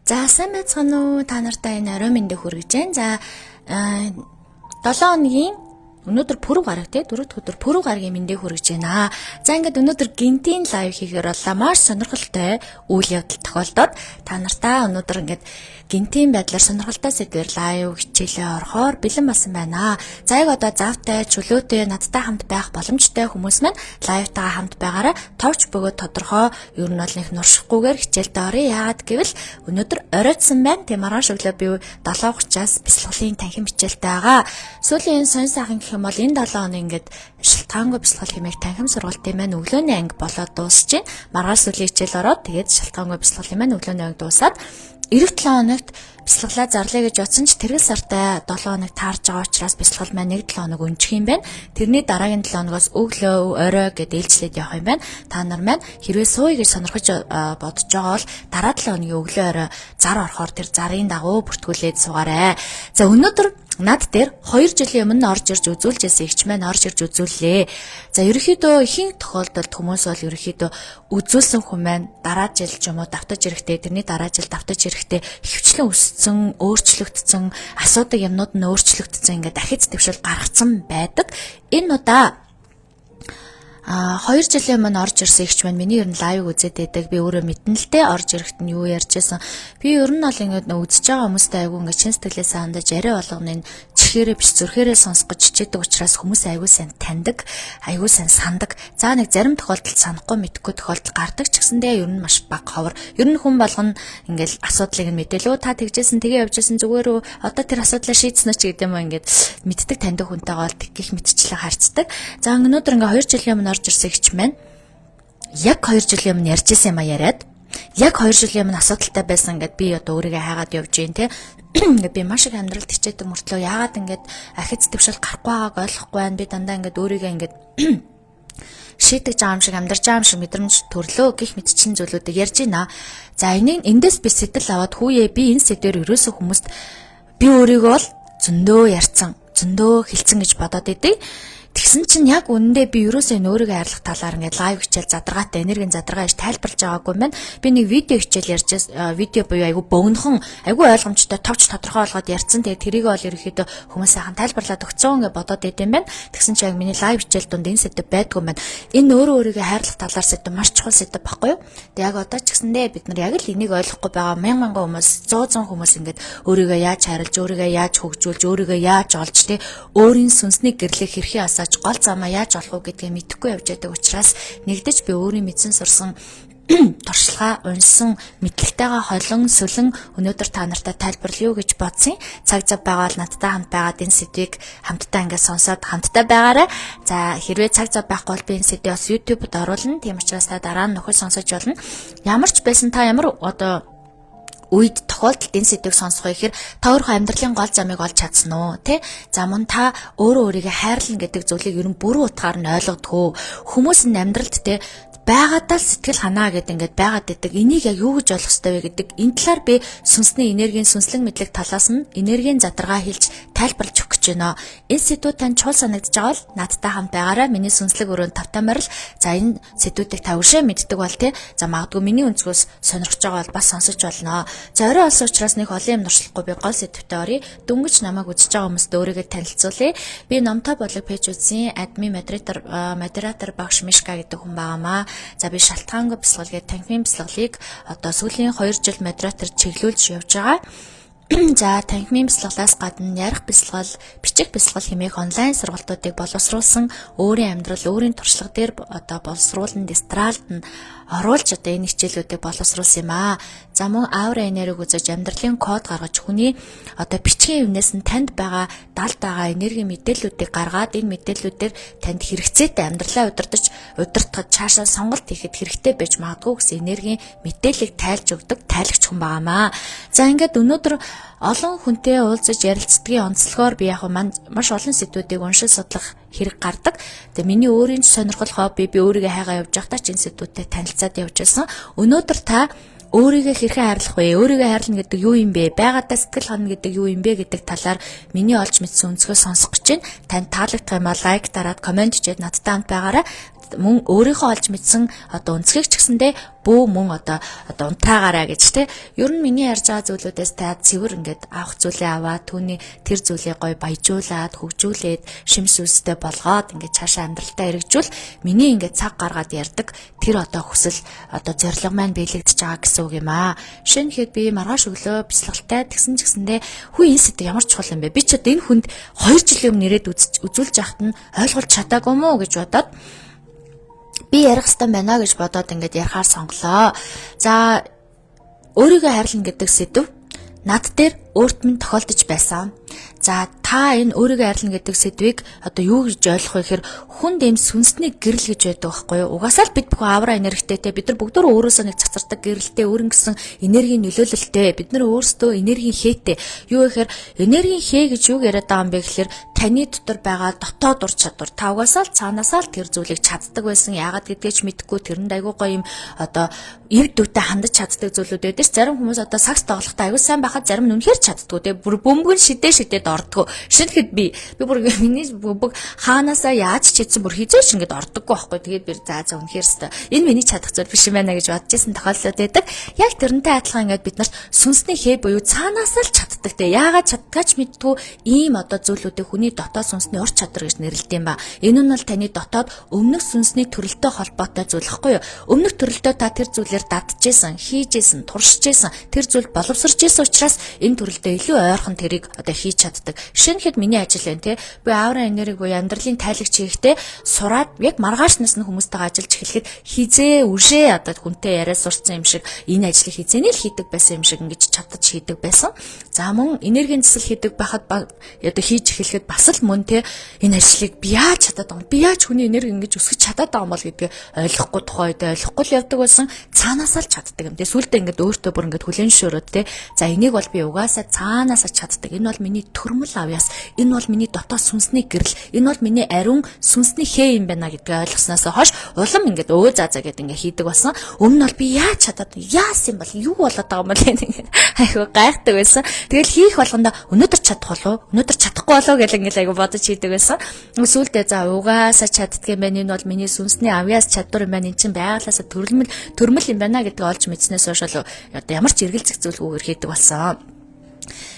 За, сайн байцгаана уу? Та нартай энэ орой мэндийг хүргэж байна. За, 7 хоногийн өнөөдөр пүрэв гараг, те, 4 дахь өдөр пүрэв гарагийн мэндийг хүргэж байна. За, ингээд өнөөдөр гэнэтийн live хийхээр боллоо. Маш сонирхолтой үйл явдал тохиолдоод та нартаа өнөөдөр ингээд гэнэтийн байдлаар сонирхолтой сэдвээр live хичээлээ орохоор бэлэн болсон байна. За, яг одоо завтай, чөлөөтэй, надтай хамт байх боломжтой хүмүүс маань live тайгаа хамт байгаараа товч бөгөөд тодорхой, ер нь бол нэг нуршихгүйгээр хичээлдээ оръё. Яагаад гэвэл өнөөдөр оройтсан байна. Тийм, маргааш өглөө би 7:30-аас бясалгалын танхим хичээлтэй байгаа. Сүүлийн энэ сонь сайхан гэх юм бол энэ 7 хоног ингээд шалтгаангүй бясалгал хэмээх танхим сургалтын маань өглөөний анги болоод дуусч байна. Маргааш сүүлийн хичээл ороод, тэгээд шалтгаангүй бясалгалын маань өглөөний анги дуусаад ирэх 7 хоногт бясалгалаа зарлая гэж бодсон ч тэргэл сартай 7 хоног таарж байгаа учраас бясалгал маань нэг 7 хоног өнжих юм байна. Тэрний дараагийн 7 хоногоос өглөө, орой гэд ээлжлээд явах юм байна. Та нар маань хэрвээ сууя гэж сонирхож бодож байгаа бол дараа 7 хоногийн өглөө, орой зар орохоор тэр зарын дагуу бүртгүүлээд суугаарай. За, өнөөдөр над дээр 2 жилийн өмнө орж ирж үзүүлж байсан эгч маань орж ирж үзүүллээ. За, ерөнхийдөө ихэнх тохиолдолд хүмүүс бол ерөнхийдөө үзүүлсэн хүн маань дараа жил ч юм уу давтаж ирэхтэй, тэрний дараа жил давтаж ирэхтэй ихэвчлэн өссөн, өөрчлөгдсөн, асуудаг юмнууд нь өөрчлөгдсөн, ингээд ахиц дэвшил гаргацсан байдаг. Энэ удаа 2 жилийн өмнө орж ирсэн эгч маань миний ер нь live үзээд байдаг. Би өөрөө мэднэ л дээ, орж ирэхэд нь юу ярьж байсан. Би ер нь бол ингээд нөө үзэж байгаа хүмүүстэй айгүй ингээд чин сэтгэлээсээ хандаж, яриа болгоно нь чихээрээ биш, зүрхээрээ сонсох гэж хичээдэг учраас хүмүүс айгүй сайн таньдаг, айгүй сайн сандаг. За, нэг зарим тохиолдолд санахгүй, мэдэхгүй тохиолдол гардаг ч гэсэндээ ер нь маш бага, ховор. Ер нь хүн болгоно ингээл асуудлыг нь мэдээлөө, та тэгжсэн, тэгээ явжсэн, зүгээр үү, одоо тэр асуудлаа шийдсэн үү ч гэдэг юм уу, ингээд мэддэг, таньдаг хүнтэйгээ бол гих мэтчлэн харьцдаг. За, өнөөдөр ингээ 2 жилийн өмнө орж ирсэн эгч маань яг 2 жилийн өмнө ярьж исэн юм а яриад, яг 2 жилийн өмнө асуудалтай байсан гэд би одоо өөрийгөө хайгаад явж гин те. Ингээд би маш их амьдралд хичээдэг мөртлөө яагаад ингээд ахиц дэвшил гарахгүй байгааг ойлгохгүй байна. Би дандаа ингээд өөрийгөө ингээд шийдэж байгаа юм шиг, амьдарч байгаа юм шиг мэдрэмж төрлөө гэх мэтчин зүйлүүдийг ярьж байна. За, энийг эндээс би сэтэл аваад, хүүе, би энэ сэдвээр ерөөсөө хүмүүст би өөрийгөө бол зөндөө ярьсан, зөндөө хэлсэн гэж бодоод идэг. Тэгсэн чинь яг үнэндээ би ерөөсөө энэ өөрийгөө хайрлах талаар ингээд live хичээл задаргаатай, энергийн задаргаа хийж тайлбарлаж байгаагүй юм байна. Би нэг видео хичээл ярьж, видео буюу айгүй богинохон, айгүй ойлгомжтой, товч тодорхой болгоод ярьсан. Тэгээд тэрийг бол ерөөхдөө хүмүүс сайхан тайлбарлаад өгсөн гэж бодоод идэм байна. Тэгсэн чинь яг миний live хичээл дунд энэ сэдэв байдгүй юм байна. Энэ өөрөө өөрийгөө хайрлах талаар сэдэв маш чухал сэдэв баггүй юу? Тэгээд яг одоо ч гэсэндээ бид нар яг л энийг ойлгохгүй байгаа мянга мянган хүмүүс, зуун зуун хүмүүс ингээд өөрийгөө яаж хайрлаж, өөрийгөө яаж хөгжүүлж, өөрийгөө яаж олж, тэ, өөрийн сүнсний гэрлийг хэрхэн асааж, гол замаа яаж олох уу гэдгийг мэдэхгүй явж байдаг учраас нэгдэж би өөрийн мэдсэн, сурсан туршлагаа, уншсан мэдлэгтэйгээ холон сөлөн өнөөдөр та нартай тайлбарлая гэж бодсон. Цаг зав байгаа бол надтай хамт байгаад энэ сэдвийг хамтдаа ингээд сонсоод хамтдаа байгаарай. За, хэрвээ цаг зав байхгүй бол би энэ сэдвийг бас YouTube-д оруулна. Тийм учраас та дараа нь нөхөж сонсож болно. Ямар ч байсан та ямар одоо үед тохиолдолд энэ сэдвийг сонсох вэ гэхээр та өөрийнхөө амьдралын гол замыг олж чадсан уу, тэ? За, мөн та өөрөө өөрийгөө хайрлана гэдэг зүйлийг ер нь бүрэн утгаар нь ойлгодгоо. Хүмүүс нь амьдралд, тэ, байгаадаа л сэтгэл ханаа гэдэг ингээд байгаад байдаг. Энийг яг юу гэж ойлгох ёстой вэ гэдэг энэ талаар би сүнсний энергийн сүнслэг мэдлэг талаас нь энергийн задаргаа хэлж тайлбарлаж өгөх гэж байна. Энэ сэдвүүд танд чухал санагдаж байгаа бол надтай хамт байгаарай. Миний сүнслэг өрөөнд тавтай морил. За, энэ сэдвүүдийг та өшөө мэддэг бол, те. За, магадгүй миний өнцгөөс сонирхож байгаа бол бас сонсож болно. За, орой болсон учраас нэг олон юм нуршлахгүй би гол сэдвтэ оръё. Дөнгөж намайг үзэж байгаа хүмүүст өөрийгөө танилцуулъя. Би Номтой болог page үзсэн админ модератор, модератор багш Мишка гэдэг хүн байгаамаа. За, би шалтгаангүй бясалгал гэдэг танхимын бясалгалыг одоо сүүлийн 2 жил модератор чиглүүлж явж байгаа. За, танхимын бясалгалаас гадна ярих бясалгал, бичих бясалгал хэмээх онлайн сургалтуудыг боловсруулсан, өөрийн амьдрал, өөрийн туршлага дээр одоо боловсруулан, дистралд нь оруулж одоо энэ хичээлүүдийг боловсруулсан юм аа. За, мөн аура энергийг үзэж, амьдралын код гаргаж, хүний одоо бичгийн өвнөөс нь танд байгаа далд байгаа энергийн мэдээллүүдийг гаргаад, энэ мэдээллүүдээр танд хэрэгцээтэй, амьдралаа удирдах, удирдахад, цаашаа сонголт хийхэд хэрэгтэй байж магадгүй гэсэн энергийн мэдээллийг тайлж өгдөг тайлагч хүн байгаамаа. За, ингээд өнөөдөр олон хүнтэй уулзаж ярилцдгийн онцлогоор би яг маш олон сэдвүүдийг уншиж судлах хэрэг гардаг. Тэгээ миний өөрийн сонирхол, хобби, би өөрийгөө хайгаа явж байхдаа ч энэ сэдвүүдтэй танилцаад явж байсан. Өнөөдөр та өөрийгөө хэрхэн хайрлах вэ? Өөрийгөө хайрлана гэдэг юу юм бэ? Байгаадаа сэтгэл ханана гэдэг юу юм бэ гэдэг талаар миний олж мэдсэн өнцгөөс сонсох гэж байна. Танд таалагдах юм аа like дараад, comment хийгээд надтай хамт байгаарай. Мөн өөрийнхөө олж мэдсэн одоо өнцгийг ч гэсэндээ бөө мөн одоо унтраагаарай гэж те. Ер нь миний ярьж байгаа зүйлүүдээс та цэвэр ингээд авах зүйлээ аваад түүний тэр зүйлийг гоё баяжуулаад хөгжүүлээд шимс үстэй болгоод ингээд цаашаа амьдралтаа хэрэгжүүл миний ингээд цаг гаргаад ярьдаг тэр одоо хүсэл одоо зорилго маань биелэгдэж байгаа гэсэн үг юм аа. Шинэ ихэд би маргааш өглөө бяцлагалтай тэгсэн ч гэсэндээ хүү энэ сэдв ямар чухал юм бэ? Би ч одоо энэ хүнд 2 жилийн өмнө ирээд үзүүлж яхад нь ойлгуулж чадаагүй мó гэж бодоод би ярих хэвээр байна гэж бодоод ингээд ярихаар сонголоо. За, өөрийгөө хайрлана гэдэг сэдв над дээр өөрт минь тохиолдож байсан. За, та энэ өөрийгөө хайрлана гэдэг сэдвийг одоо юу гэж ойлгох вэ гэхээр хүнд эм сүнсний гэрэл гэж байдаг байхгүй юу? Угаасаа л бид бүхэн авра энергитэй те, бид нар бүгдөө өөрөөсөө нэг цацардаг гэрэлтэй, өөрөн гэсэн энергийн нөлөөлөлтэй, бид нар өөрсдөө энергийн хээтэй. Юу гэхээр энергийн хээ гэж юу яриад байгаа юм бэ гэхээр таны дотор байгаа дотоод ур чадвар. Та угаасаа л цаанаасаа л тэр зүйлийг чаддаг байсан. Яагаад гэдгийг ч мэдэхгүй тэрэнд айгүй гоё юм одоо эв дүүтэй хандаж чаддаг зүйлүүд байдаг ш. Зарим хүмүүс одоо сакс тоглохдоо айгүй сайн байхад зарим нь үнэхээр чаддгүй те. Бүр бөмбөгн шидэ шидэд ордгоо. Шинэхэд би бүр миний бөмбөг хаанаасаа яаж ч хийсэн бүр хизээч ингээд ордоггүй байхгүй. Тэгээд би за үнэхээр өстой. Энэ миний чадах зүйл биш юм байна гэж бодож исэн тохиолдлууд байдаг. Яг тэрнтэй адилхан ингээд бид нарт сүнсний хээ буюу цаанаасаа л чаддаг те. Яагаад чаддгаач мэддгүү ийм одоо зүйлүүдийг хүний дотоод сүнсний ур чадвар гэж нэрлэдэг юм ба. Энэ нь бол таны дотоод өмнөх сүнсний төрөлтэй холбоотой зүйл гэхгүй юу? Өмнөх төрөлтөө та тэр зүйлээр дадчихсан, хийжсэн, туршижсэн, тэр зүйл боловсрч исэн учраас энэ төрөлдөө илүү ойрхон тэрийг одоо хийж чаддаг. Шинэхэд миний ажил байна те. Би аурын энерги буюу амьдралын тайлагч хийхдээ сураад яг маргаашнаас нь хүмүүстэйгээ ажиллаж эхлэхэд хизээ үшээ одоо хүнтэй яриа сурцсан юм шиг энэ ажлыг хизээний л хийдэг байсан юм шиг ингэж чадаж хийдэг байсан. За, мөн энергийн засал хийдэг байхад одоо хийж эхлэхэд бас л мөн те, энэ ажлыг би яаж чадаад байгаа юм? Би яаж хүний энерги ингэж өсгөж чадаад байгаа юм бол гэдгээ ойлгохгүй тухай үед ойлгохгүй л явдаг байсан. Цаанаасаа л чаддаг юм. Тэгээ сүултээ ингээд өөртөө бүр ингээд хүлэн зөвшөөрөөд те. За, энийг бол би угаасаа цаанаасаа чаддаг. Энэ бол миний төрмөл авьяас. Энэ бол миний дотоод сүнсний гэрэл. Энэ бол миний ариун сүнсний хээ юм байна гэдгээ ойлгосноос хойш улам ингээд өө за за гэд ингээд хийдэг болсон. Өмнө нь бол би яаж чадаад яасан юм бол юу болоод байгаа юм бол ингээд айгүй гайхдаг байсан. Тэгэл хийх болгондоо өнөөдөр чадах болов? Өнөөдөр чадахгүй болов гэл ингээд айгүй бодож хийдэг байсан. Сүүлдээ за угаасаа чаддаг юм байна. Энэ бол миний сүнсний авьяас чадвар юм байна. Энэ чинь байгалаасаа төрмөл юм байна гэдгийг олж мэдснээс хойш бол одоо ямар ч эргэлзэх зүйлгүйгээр хийдэг болсон.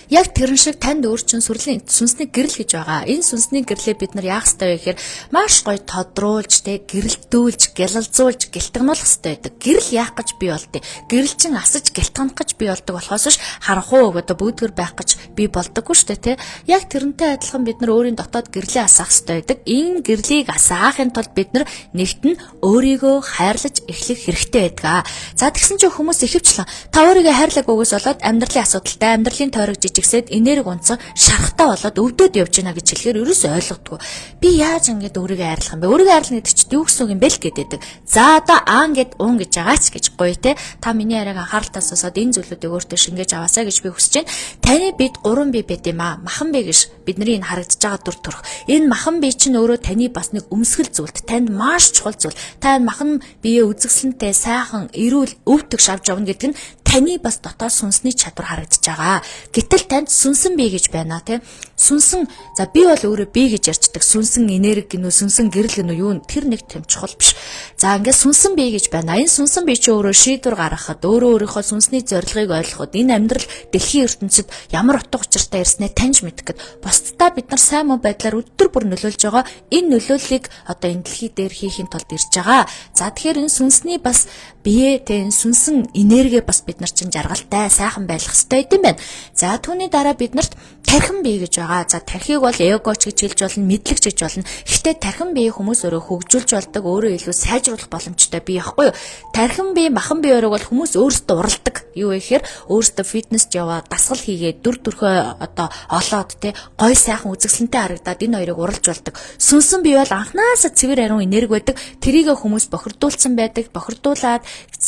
Яг тэрэн шиг танд өөр чинь сүрлийн сүнсний гэрэл гэж байгаа. Энэ сүнсний гэрлээ бид нар яах ёстой вэ гэхээр маш гоё тодруулж, тэ, гэрэлтүүлж, гялалзуулж, гэлтгнуулах ёстой байдаг. Гэрэл яах гэж бий болдیں۔ Гэрэл чин асаж гэлтганах гэж бий болдог болохоос ш харанхуу одоо бүүдгэр байх гэж бий болдоггүй шүү дээ, тэ. Яг тэрнтэй адилхан бид нар өөрийн дотоод гэрлээ асаах ёстой байдаг. Энэ гэрлийг асаахын тулд бид нар нэгт нь өөрийгөө хайрлаж эхлэх хэрэгтэй байдаг. За, тэгсэн чинь хүмүүс ихэвчлэн та өөрийгөө хайрлаагүйгээс болоод амьдралын асуудалтай, амьдралын тойрог жижигсээд энерги унцсан шарахтаа болоод өвдөд явж байна гэж хэлэхээр ерөөсөө ойлгодгоо. Би яаж ингэж өөрийгөө хайрлах юм бэ? Өөрийгөө хайрлах гэдэг чинь юу гэсэн үг юм бэ л гэдэг. За, одоо аан гэд уун гэж байгаач гэж гоё те. Та миний яриаг анхааралтай сонсоод энэ зүйлүүдийг өөртөө шингээж аваасай гэж би хүсэж байна. Таны бид гурван бие байд юм аа. Махан бие гэж бидний энэ харагдаж байгаа дүр төрх. Энэ махан бие чинь өөрөө таны бас нэг өмсгөл зүйлт, танд маш чухал зүйл. Та энэ махан бие үзэсгэлэнтэй, сайхан, эрүүл, өв тэгш авч явна гэдэг нь таны бас дотоод сүнсний чадвар харагдаж байгаа. Гэтэл танд сүнсэн бие гэж байна тий. Сүнсэн, за би бол өөрөө бие гэж ярьцдаг. Сүнсэн энерги гинүү, сүнсэн гэрэл гинүү юу тэр нэг тэм чухал биш. За, ингээд сүнсэн бие гэж байна. Энэ сүнсэн бие чи өөрөө шийдвэр гаргахад, өөрөө өөрийнхөө сүнсний зорилгыг ойлгоход, энэ амьдрал дэлхийн ертөнцид ямар утга учиртай ирснээ таньж мэдэх гэд бусдаа бид нар сайн муу байдлаар өдөр бүр нөлөөлж байгаа. Энэ нөлөөллийг одоо энэ дэлхий дээр хийхин тулд ирж байгаа. За, тэгэхээр энэ сүнсний бас бие тэ, энэ сүнсэн энерги бас бид нар чинь жаргалтай, сайхан байх хэрэгтэй юм байна. За, түүний дараа бид нарт тархин бие гэж байгаа. За, тархийг бол эго ч гэж хэлж болно, мэдлэг ч гэж болно. Гэхдээ тархин бие хүмүүс өөрөө хөгжүүлж болдог, өөрөө илүү сайжруулах боломжтой бие байхгүй юу? Тархин бие, махан бие өрөөг бол хүмүүс өөрсдөө уралдаг. Юу вэ гэхээр өөрсдөө фитнест яваа, дасгал хийгээд, дүр төрхөө одоо олоод те, гой сайхан үзэсгэлэнтэй харагдаад энэ хоёрыг уралж болдог. Сүнсэн бие бол анхнаасаа цэвэр ариун энерги байдаг. Тэрийг хүмүүс бохирдуулсан байдаг. Бохирдуулаад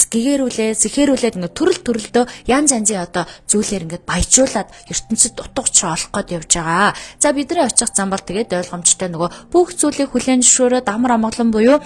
гэгэрүүлээ, сэхэрүүлээд ингээд төрөл төрөлдөө янз янзын одоо зүйлээр ингээд баяжуулаад ертөнцид утга учир олох гээд явж байгаа. За, бидний очих зам бол тэгээд ойлгомжтой нөгөө бүх зүйлийг хүлээн зөвшөөрөөд амар амгалан буюу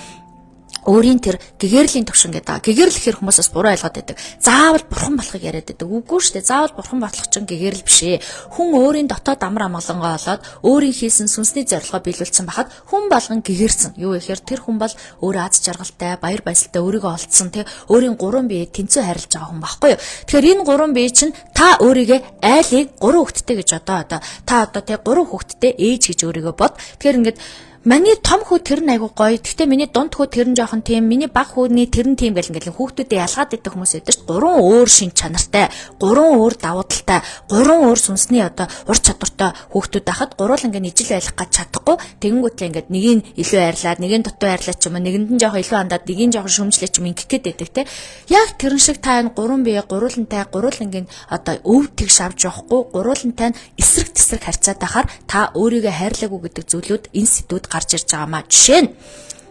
Өөрийн тэр гэгэрлийн төвшин гэдэг. Гэгэрэл гэхэр хүмүүс бас буруу ойлгоод байдаг. Заавал бурхан болохыг яриад байдаг. Үгүй шүү дээ. Заавал бурхан болох чинь гэгэрэл биш ээ. Хүн өөрийн дотоод амар амгалангаа олоод, өөрийн хийсэн сүнсний зорилгоо биелүүлсэн байхад хүн болгон гэгэрсэн. Юу гэхээр тэр хүн бол өөрөө аз жаргалтай, баяр баясгалтай өөрийгөө олдсон, тэ, өөрийн гурван бие тэнцүү харилж байгаа хүн байхгүй юу? Тэгэхээр энэ гурван бие чинь та өөрийгөө айлыг гурван хүүхэдтэй гэж одоо та одоо, тэ, гурван хүүхэдтэй ээж гэж өөрийгөө бод. Тэгэхээр ингээд миний том хүү тэр нь айгу гоё. Гэхдээ миний дунд хүү тэр нь жоохон тийм, миний бага хүүний тэр нь тийм гэл ингээл хүүхдүүдэд ялгаад идэх хүмүүс байдаг шүү. Гурван өөр шинж чанартай, гурван өөр давуу талтай, гурван өөр сүнсний одоо ур чадвартай хүүхдүүд байхад гурван ингээд ижил байх гэж чадахгүй. Тэгэнгүүтлээ ингээд нэгийг илүү хайрлаад, нэгийг дутуу хайрлаад ч юм уу, нэгэнд нь жоохон илүү хандаад, нэгийг жоохон шүмжлээ ч юм, ингэх гээд байдаг, те. Яг тэрэн шиг та энэ гурван бие гурвантай, гурвангийн одоо өв тэгш авч явахгүй, гурвантай нь эсрэг тесрэг харьцаад байхаар та өөрийгөө хайрлаагүй гэдэг зүйлүүд, энэ сэдвүүд гарч ирж байгаа маа. Жишээ нь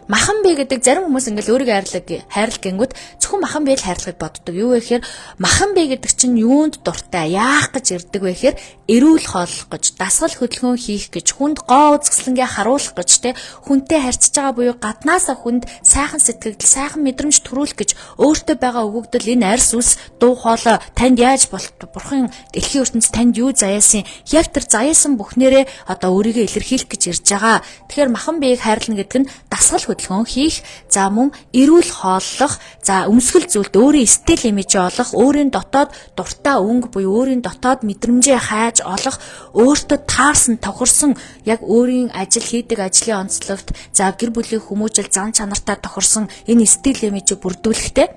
махан бие гэдэг. Зарим хүмүүс ингээл өөрийгөө хайрлаг хайрлаг гингүүд зөвхөн махан бие л хайрлахыг боддог. Юу вэ гэхээр махан бие гэдэг чинь юунд дуртай, яах гэж ирдэг вэ гэхээр эрүүл хооллох гэж, дасгал хөдөлгөөн хийх гэж, хүнд гоо үзэсгэлэнгээ харуулах гэж, те, хүнтэй харьцаж байгаа буюу гаднаасаа хүнд сайхан сэтгэгдэл, сайхан мэдрэмж төрүүлэх гэж, өөртөө байгаа өгөгдөл, энэ арьс үс, дуу хоолой танд яаж болт, бурхан дэлхийн ертөнц танд юу заяасан, яг тэр заяасан бүхнээрээ одоо өөрийгөө илэрхийлэх гэж ирж байгаа. Тэгэхээр махан биеийг хайрлана гэдэг нь дасгал хөдөлгөөн хийх, за, мөн эрүүл хооллох, за, өмсгөл зүйлд өөрийн style image олох, өөрийн дотоод дуртай өнгө буюу өөрийн дотоод мэдрэмжээ хайж олох, өөртөө таарсан, тохирсон, яг өөрийн ажил хийдэг ажлын онцлогт, за, гэр бүлийн хүмүүжил, зан чанартай тохирсон энэ style image бүрдүүлэхтэй.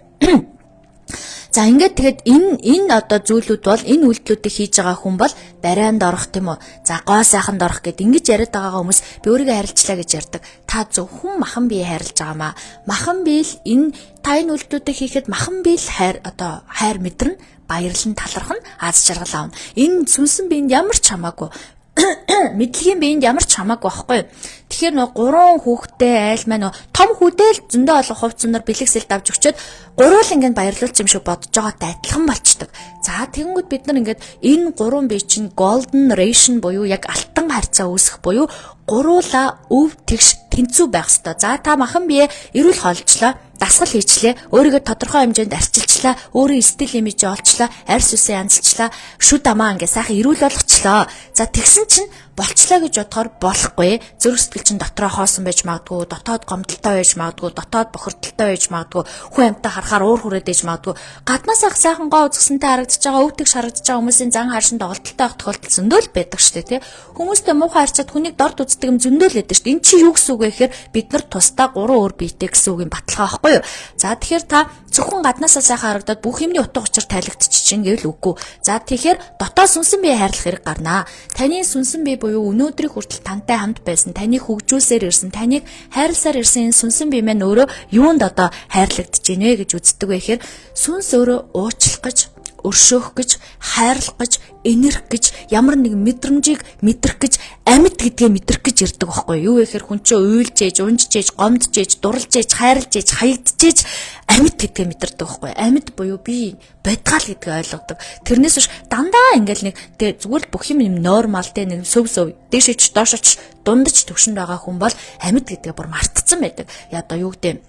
За, ингээд тэгээд энэ одоо зүйлүүд бол, энэ үйлдэлүүдийг хийж байгаа хүн бол барайнд орох, тийм үү? За, гоо сайханд орох гэд ингэж яриад байгаа хүмүүс би өөрийгөө харилцлаа гэж ярьдаг. Та зөвхөн махан бие хайрлаж байгаа маа. Махан бие л энэ, та энэ үйлдэлүүдийг хийхэд махан бие л хайр, одоо хайр мэдэрнэ, баярлан талархна, аз жаргал авна. Энэ сүнсэн биед ямар ч хамаагүй, мэдлэгийн биед ямар ч хамаагүй байхгүй. Тэгэхээр нөө гурван хүүхдтэй айл маань том хүүдээ л зөндөө олон хувц зунаар бэлэгсэлд авч өгчөөд гурван ингээд баярлуулчих юм шиг бодож байгаатай адилхан болчдөг. За, тэгэнгүүт бид нар ингээд энэ гурван бие чинь golden ratio буюу яг алтан харьцаа үүсэх буюу гуруула өв тэгш тэнцүү байх ёстой. За, та махан бие эрүүл хоолжлоо, дасгал хийчлээ, өөрийгөө тодорхой хэмжээнд арчилчлаа, өөрийн style image олчлоо, арьс үсээ янзалчлаа, шүд амаа ингээ сайхан эрүүл болгочлоо. За, тэгсэн чинь болчлоо гэж бодохоор болохгүй. Зүрх сэтгэл чинь дотроо хоосон байж магадгүй, дотоод гомдолтой байж магадгүй, дотоод бохирдолтой байж магадгүй, хүн амьтаа харахаар уур хүрээд байж магадгүй. Гаднаас ах сайхан гоо үзэсгэлэнтэй харагдаж байгаа, өвтөг шарагдаж байгаа хүмүүсийн зан харшин доголдолтой байх тохиолдол зөндөө л байдаг шүү дээ, тий. Хүмүүстэй муухай харьцаад, хүнийг дорд үздэг юм зөндөө л байдаг шүү дээ. Эн чинь юу гэсэн үг вэ гэхээр бид нар тусдаа гурван өөр биетэй гэсэн үгийн баталгаа байхгүй юу? За, тэгэхээр та зөвхөн гаднаасаа сайхан харагдаад бүх юмны утга учир тайлагдчих гэвэл үгүй. За, тэгэхээр дотоод сүнсэн бие хайрлах хэрэг гарнаа. Таны сүнсэн бие буюу өнөөдрийг хүртэл тантай хамт байсан, таныг хөгжүүлсээр ирсэн, таныг хайрласаар ирсэн энэ сүнсэн бие маань өөрөө юунд одоо хайрлагдаж гинэ гэж үздэг вэ гэхээр сүнс өөрөө уучлах гэж, өршөөх гэж, хайрлах гэж, энэрх гэж, ямар нэгэн мэдрэмжийг мэдрэх гэж, амьд гэдгээ мэдрэх гэж ирдэг байхгүй юу? Юу гэхээр хүн чинь уйлж ээж, унжж ээж, гомдож ээж, дурлж ээж, хайрлж ээж, хаягдж ээж амьд гэдгээ мэдэрдэг байхгүй. Амьд буюу би бодгаал гэдгээ ойлгодог. Тэрнээс биш дандаа ингээл нэг тэг зүгээр л бүх юм юм normal, те, нэг сөв сөв дээшээч доошооч дундаж төвшөнд байгаа хүн бол амьд гэдгээ бүр мартцсан байдаг. Я одоо юу гэдэг,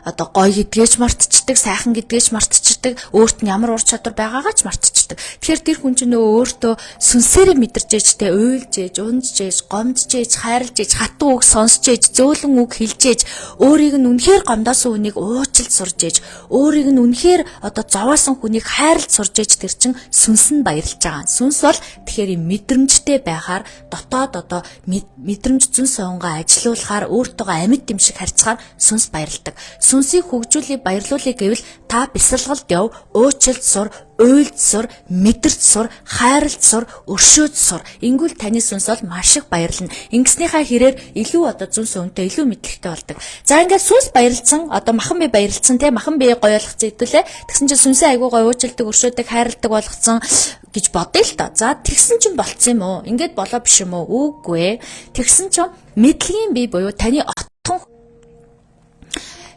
одоо гоё гэдгээч мартчихдаг, сайхан гэдгээч мартчихдаг, өөрт нь ямар ур чадвар байгаагаа ч мартчихдаг. Тэгэхээр тэр хүн чинь нөгөө өөртөө сүнсээрээ мэдэрч ээж, те, уйлж ээж, унжж ээж, гомдж ээж, хайрлж ээж, хатуу үг сонсч ээж, зөөлөн үг хэлж ээж, өөрийг нь үнэхээр гомдоосон хүнийг уучлж сурж ээж, өөрийг нь үнэхээр одоо зовоосон хүнийг хайрлж сурж ээж тэр чинь сүнс нь баярлж байгаа. Сүнс бол тэгэхээр юм мэдрэмжтэй байхаар, дотоод одоо мэдрэмж зөн совингаа ажилуулахаар, өөртөөгөө амьд юм шиг харьцахаар сүнс баярладаг. Сүнсийг хөгжүүлээ, баярлуулъя гэвэл та бясалгалд яв, уучлалт сур, уйлд сур, мэдэрч сур, хайрлж сур, өршөөж сур. Ингүүл таны сүнс бол маш их баярлна. Ингэснийхаа хэрээр илүү одоо зөн совинтой, илүү мэдлэгтэй болдог. За, ингээд сүнс баярлцсан, одоо махан бие баярлцсан, те, махан бие гоё болгоцсон хэдүүлээ. Тэгсэн чинь сүнсээ айгуу гоё уучлдаг, өршөөдөг, хайрладаг болгоцсон гэж бодъё л та. За, тэгсэн чинь болцсон юм уу? Ингээд болоо биш юм уу? Үгүй ээ. Тэгсэн чинь мэдлэгийн бие буюу таны отхон.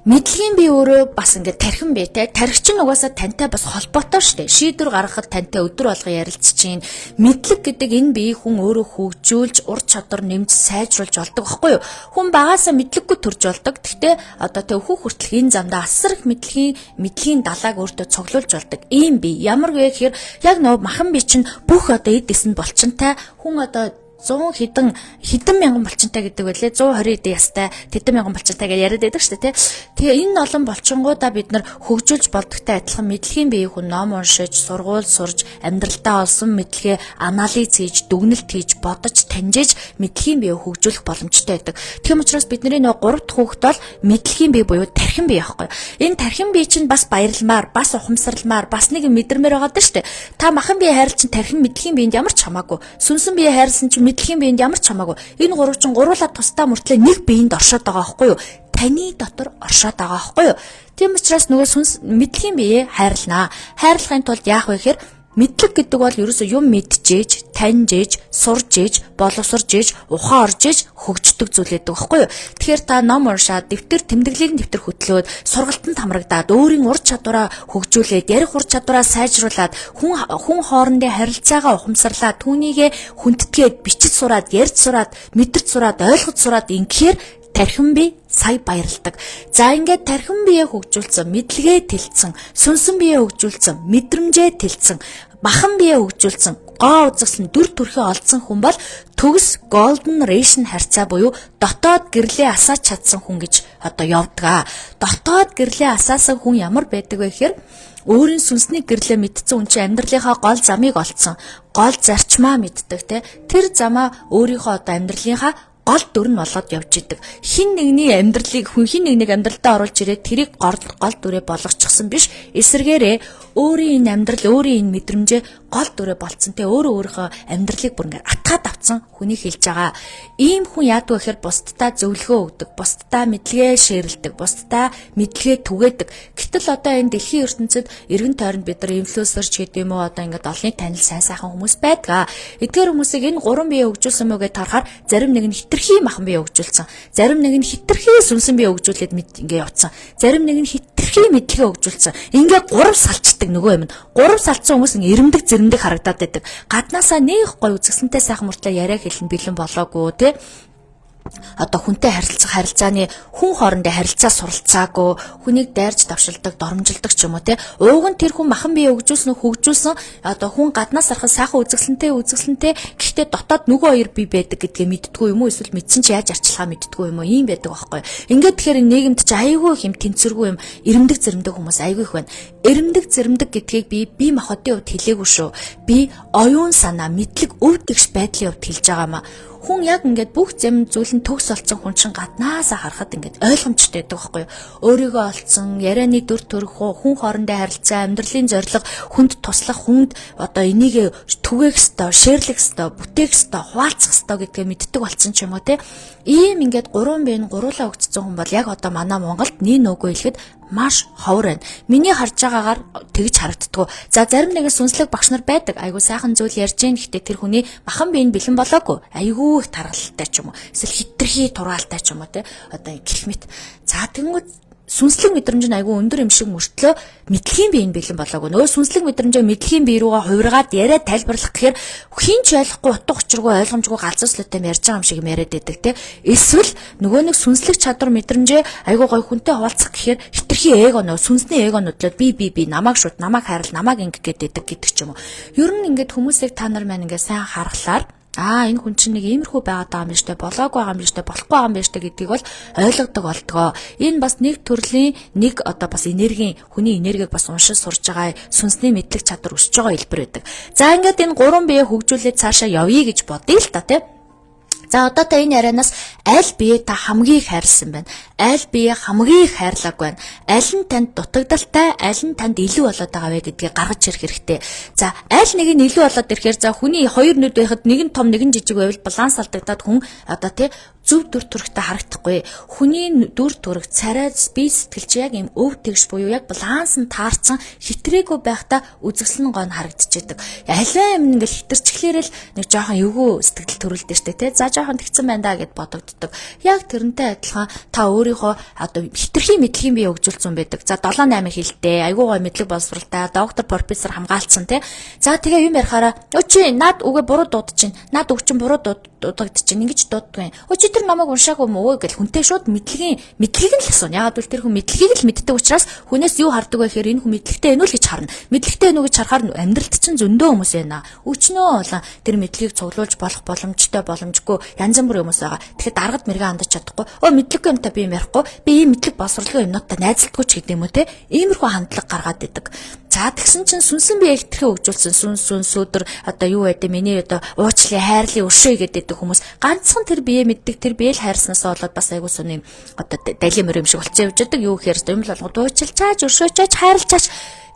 Мэдлэгийн бие өөрөө бас ингээд тархин бие те. Тархи чинь угаасаа тантай бас холбоотой шүү дээ. Шийдвэр гаргахад тантай өдөр болго ярилцж чинь. Мэдлэг гэдэг энэ бие хүн өөрөө хөгжүүлж, ур чадвар нэмж сайжруулж болдог байхгүй юу? Хүн багаасаа мэдлэггүй төрж болдог. Гэхдээ одоо тэ өөхөх хүртэл энэ замдаа асар их мэдлэгийн далааг өөртөө цуглуулж болдог. Ийм бие ямар вэ гэхээр яг нөө махан бие чинь бүх одоо эд эсэнд булчинтай хүн одоо 100 хэдэн мянган булчинтай гэдэг байлээ. 120 эдэн ястай тэдэн мянган булчинтай гэж яриад байдаг шүү дээ, тэ. Тэгээ энэ олон булчингуудаа бид нар хөгжүүлж болдогтой адилхан мэдлэгийн бие хүн ном уншиж, сургууль сурж, амьдралдаа олсон мэдлэгээ анализ хийж, дүгнэлт хийж, бодож, таньжиж мэдлэгийн бие хөгжүүлэх боломжтой байдаг. Тийм учраас бидний нөгөө 3 дахь хүүхэд бол мэдлэгийн бие буюу тархин бие байхгүй. Энэ тархин бие чинь бас баярламаар, бас ухамсарламаар, бас нэг мэдрэмээр байгаа даа шүү дээ. Та махан бие хайрлсан тархин мэдлэгийн биеинд ямар ч хамаагүй. Сүнсэн бие хайрлсан чинь мэдлэгийн биеинд ямар ч хамаагүй. Энэ гурав чинь гуруулаа тусдаа мөртлөө нэг биеинд оршоод байгаа байхгүй юу? Таны дотор оршоод байгаа байхгүй юу? Тийм учраас нөгөө сүнс мэдлэгийн биеэ хайрлнаа. Хайрлахын тулд яах вэ гэхээр мэдлэг гэдэг бол ерөөсөө юм мэдчихээж, таньжээж, сурж ээж, боловсрж ээж, ухаан орж ээж хөгждөг зүйл байдаг байхгүй юу? Тэгэхээр та ном уншаад, дэвтэр тэмдэглэлийн дэвтэр хөтлөөд, сургалтанд хамрагдаад, өөрийн ур чадвараа хөгжүүлээд, ярих ур чадвараа сайжруулад, хүн хоорондын харилцаагаа ухамсарлаад, түүнийгээ хүндэтгээд, бичиж сураад, ярьж сураад, мэдэрч сураад, ойлгож сураад ингэхээр тархин бие сая баярладаг. За ингээд тархин биеэ хөгжүүлсэн, мэдлэгээ тэлцэн, сүнсэн биеэ хөгжүүлсэн, мэдрэмжээ тэлцэн, махан биеэ хөгжүүлсэн, гоо үзэсгэлэн дүр төрхөө олдсон хүн бол төгс golden ration харьцаа буюу дотоод гэрлээ асааж чадсан хүн гэж одоо явдаг. Дотоод гэрлээ асаасан хүн ямар байдаг вэ гэхээр өөрийн сүнсний гэрлээ мэдсэн хүн чинь амьдралынхаа гол замыг олдсон, гол зарчмаа мэддэг те. Тэр замаа өөрийнхөө одоо амьдралынхаа гол дүр нь болоод явж идэг. Хин нэгний амьдралыг хүн хин нэг амьдралдаа оруулж ирээд тэрийг гол дүрээ болгочихсон биш. Эсвэргээрээ өөрийн энэ амьдрал, өөрийн энэ мэдрэмжээ гол дүрээ болцсон те, өөрөө өөрийнхөө амьдралыг бүр ингээд атгаад авцсан хүнийг хэлж байгаа. Ийм хүн яадаг вэ гэхээр бусдаа зөвлөгөө өгдөг, бусдаа мэдлэгээ шеэрлдэг, бусдаа мэдлэгээ түгээдэг. Гэтэл одоо энэ дэлхийн ертөнцид эргэн тойронд бид нар инфлюенсер ч гэдэг юм уу, одоо ингээд олонний танил сайн сайхан хүмүүс байдаг. Эдгээр хүмүүсийг энэ гурван бие хөгжүүлсэн мөө гэж тарахаар зарим нэг нь хэтэрхий махан бие хөгжүүлсэн. Зарим нэг нь хэтэрхий сүнсэн бие хөгжүүлээд ингээ явцсан. Зарим нэг нь хэтэрхий мэдлэгээ хөгжүүлсэн. Ингээ гурав салчдаг нөгөө юм. Гурав салцсан хүмүүс ингээ эрэмдэг зэрэмдэг харагдаад байдаг. Гаднаасаа нэг гой үзэсгэлэнтэй сайхан мөртлөө яриа хэлэн бэлэн болоогүй те. Одоо хүнтэй харилцах харилцааны хүн хоорондын харилцаа суралцаагүй, хүнийг дайрч давшилдаг, доромжилдог ч юм уу те. Ууг нь тэр хүн махан бие хөгжүүлсэн, одоо хүн гаднаас харахад сайхан үзэсгэлэнтэй, гэхдээ дотоод нөгөө хоёр бие байдаг гэдгээ мэддэггүй юм уу, эсвэл мэдсэн чи яаж арчилгаа мэддэггүй юм уу, ийм байдаг байхгүй. Ингээд тэгэхээр нийгэмд чи айгүй их юм тэнцвэргүй юм эрэмдэг зэрэмдэг хүмүүс айгүй их байна. Эрэмдэг зэрэмдэг гэдгийг би махбодын хувьд хэлээгүй шүү. Би оюун санаа, мэдлэг, өв тэгш байдлын хувьд хэлж байгаа маа. Хүн яг ингээд бүх зэм зүйл нь төгс олцсон хүн чинь гаднаасаа харахад ингээд ойлгомжтой байдаг байхгүй юу? Өөрийгөө олцсон, ярианы дүр төрх, хүн хоорондын харилцаа, амьдралын зорилго, хүнд туслах, хүнд одоо энийг түгээх ёстой, шеэрлэх ёстой, бүтээх ёстой, хуваалцах ёстой гэдгээ мэддэг болсон ч юм уу те. Ийм ингээд гурван бие нь гуруулаа өгцсөн хүн бол яг одоо манай Монголд нэг нүгөө хэлэхэд маш ховор байна. Миний харж байгаагаар тэгж харагддггүй. За зарим нэгэн сүнслэг багш нар байдаг. Айгуу сайхан зүйл ярьж гин, гэхдээ тэр хүний махан бие нь бэлэн болоогүй. Айгуу их таргалалтай ч юм уу. Эсвэл хитрхи тургаалтай ч юм уу те. Одоо гэх мэт. За тэнгүүд сүнслэг мэдрэмж нь айгүй өндөр юм шиг мөртлөө мэдлэгийн бие нь бэлэн болоогүй. Нөгөө сүнслэг мэдрэмжээ мэдлэгийн бие рүүгээ хувиргаад яриа тайлбарлах гэхээр хин ч ойлгохгүй, утга учиргүй, ойлгомжгүй галзууслаатай ярьж байгаа юм шиг юм яриад байдаг те. Эсвэл нөгөө нэг сүнслэг чадвар мэдрэмжээ айгүй гой хүнтэй хуваалцах гэхээр хитрхи эго, нөгөө сүнсний эго нүдлээд би би би намайг шууд, намайг хайрл, намайг ингэ гэдэг гэдэг ч юм уу. Ер нь ингээд хүмүүсийг та нар маань ингээд сайн харахлаар энэ хүн чинь нэг иймэрхүү байгаад байгаа юм биш үү, болоогүй байгаа юм биш үү, болохгүй байгаа юм биш үү гэдгийг бол ойлгодог болдгоо. Энэ бас нэг төрлийн нэг одоо бас энергийн, хүний энергийг бас уншиж сурж байгаа сүнсний мэдлэг чадвар өсөж байгаа хэлбэр байдаг. За ингээд энэ гурван бие хөгжүүлээд цаашаа явъя гэж бодъё л та тий. За одоо та энэ ярианаас аль бие та хамгийн их хайрлсан байна? Аль бие хамгийн их хайрлаагүй байна? Аль нь танд дутагдaltaй, аль нь танд илүү болоод байгаа вэ гэдгийг гаргаж ирэх хэрэгтэй. За аль нэг нь илүү болоод ирэхээр, за хүний хоёр нүд байхад нэг нь том, нэг нь жижиг байвал баланс алдагдаад хүн одоо тий Зөв дүр төрхтэй харагдахгүй. Хүний дүр төрх, царай, бие сэтгэл чи яг ийм өв тэгш буюу яг баланс нь таарсан хитрээгүй байхдаа үзэсгэлэн гоо нь харагдчихэдэг. Алин юм ингээл хитэрчглээрэл нэг жоохон эвгүй сэтгэл төрүүлдэг штэ тий. За жоохон тэгсэн байна да гэд бодогддог. Яг тэрнтэй адилхан та өөрийнхөө одоо хитрхийн мэдлэгийн бие хөгжүүлсэн байдаг. За 7 8 хэлтэй, айгүй гой мэдлэг боловсралтай, доктор, профессор хамгаалцсан тий. За тэгээ юм ярихаараа өө чи над үгээ буруу дуудаж чинь. Над үг чинь буруу дуудагдчих чинь ингэж дууддгүй. Өө чи тэр намайг уншаагүй юм уу гэл хүнтэй шууд мэдлэгийн мэдлэгийг нь л асууна. Яагаад гэвэл тэр хүн мэдлэгийг л мэддэг учраас хүнээс юу хардаг вэ гэхээр энэ хүн мэдлэгтэй байна уу л гэж харна. Мэдлэгтэй байна уу гэж харахаар амьдралд чинь зөндөө хүмүүс байна. Өчнөө болон тэр мэдлэгийг цуглуулж болох боломжтой боломжгүй янз бүрийн хүмүүс байгаа. Тэгэхээр даргад мэрэгэн хандаж чадахгүй. Өө мэдлэггүй юмтай би юм ярихгүй. Би ийм мэдлэг боловсролгүй юмнуудтай найзалдаггүй ч гэдэг юм уу те. Иймэрхүү хандлага гаргаад идэг. За тэгсэн чинь сүнсэн бие хэтэрхий хөгжүүлсэн сүнс сүнс өдөр одоо юу байдэ миний одоо уучлалын хайрлын өршөө гэдэг хүмүүс ганцхан тэр бие мэддэг тэр бие л хайрснаасаа болоод бас айгуу сони одоо далийн мөрөм шиг болцсон явж байдаг. Юу гэхээр юм л болгоод уучлалчаач өршөөчаач хайрлчаач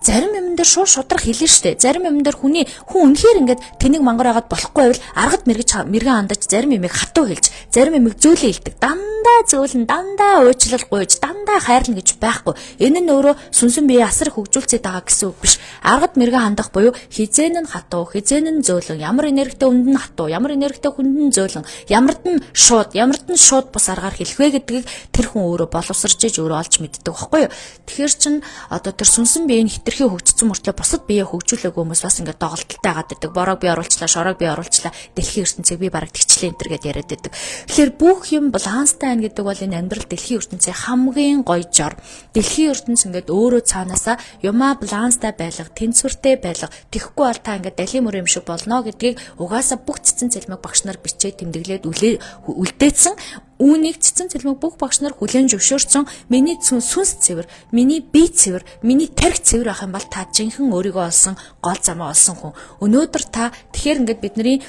зарим юм дээр шууд шудрах хэлнэ штэ. Зарим юм дээр хүний хүн үнэхээр ингээд тэнэг мангар байгаад болохгүй байвал аргад мэрэгж мэрэгэн хандаж зарим юмыг хатуу хэлж, зарим юмыг зөөлөн хэлдэг. Дандаа зөөлөн, дандаа уучлал гуйж, дандаа хайрлна гэж байхгүй. Энэ нь өөрөө сүнсэн бие асар хөгжүүлцээд байгаа гэсэн үг биш. Аргад мэрэгэн хандах буюу хизээн нь хатуу, хизээн нь зөөлөн, ямар энергитэй хүнд нь хатуу, ямар энергитэй хүнд нь зөөлөн, ямард нь шууд, ямард нь шууд бус аргаар хэлэх вэ гэдгийг тэр хүн өөрөө боловсарч иж өөрөө олж мэддэг байхгүй юу? Тэгэхээр чин одоо тэр сүнсэн биеийн хэтэрхий хөгжсөн мөртлөө бусад биеэ хөгжүүлээгүй хүмүүс бас ингээд доголдолтой байгаад байдаг. Бороог би оруулчлаа, шороог би оруулчлаа, дэлхийн ертөнцийг би бараг тэгчлээ энэ төр гэд яриад байдаг. Тэгэхээр бүх юм баланстай байна гэдэг бол энэ амьдрал дэлхийн ертөнцийн хамгийн гоё жор. Дэлхийн ертөнц ингээд өөрөө цаанаасаа юмаа баланстай байлга, тэнцвэртэй байлга. Тэгэхгүй бол та ингээд далийн мөр юм шиг болно гэдгийг угаасаа бүх цэцэн цэлмэг багш нар бичээд тэмдэглээд үлдээсэн. Үүнийг цэцэн цэлмэг бүх багш нар хүлээн зөвшөөрсөн. Миний сүнс цэвэр, миний бие цэвэр, миний тархи цэвэр байх юм бол та жинхэнэ өөрийгөө олсон, гол замаа олсон хүн. Өнөөдөр та тэгэхээр ингээд бидний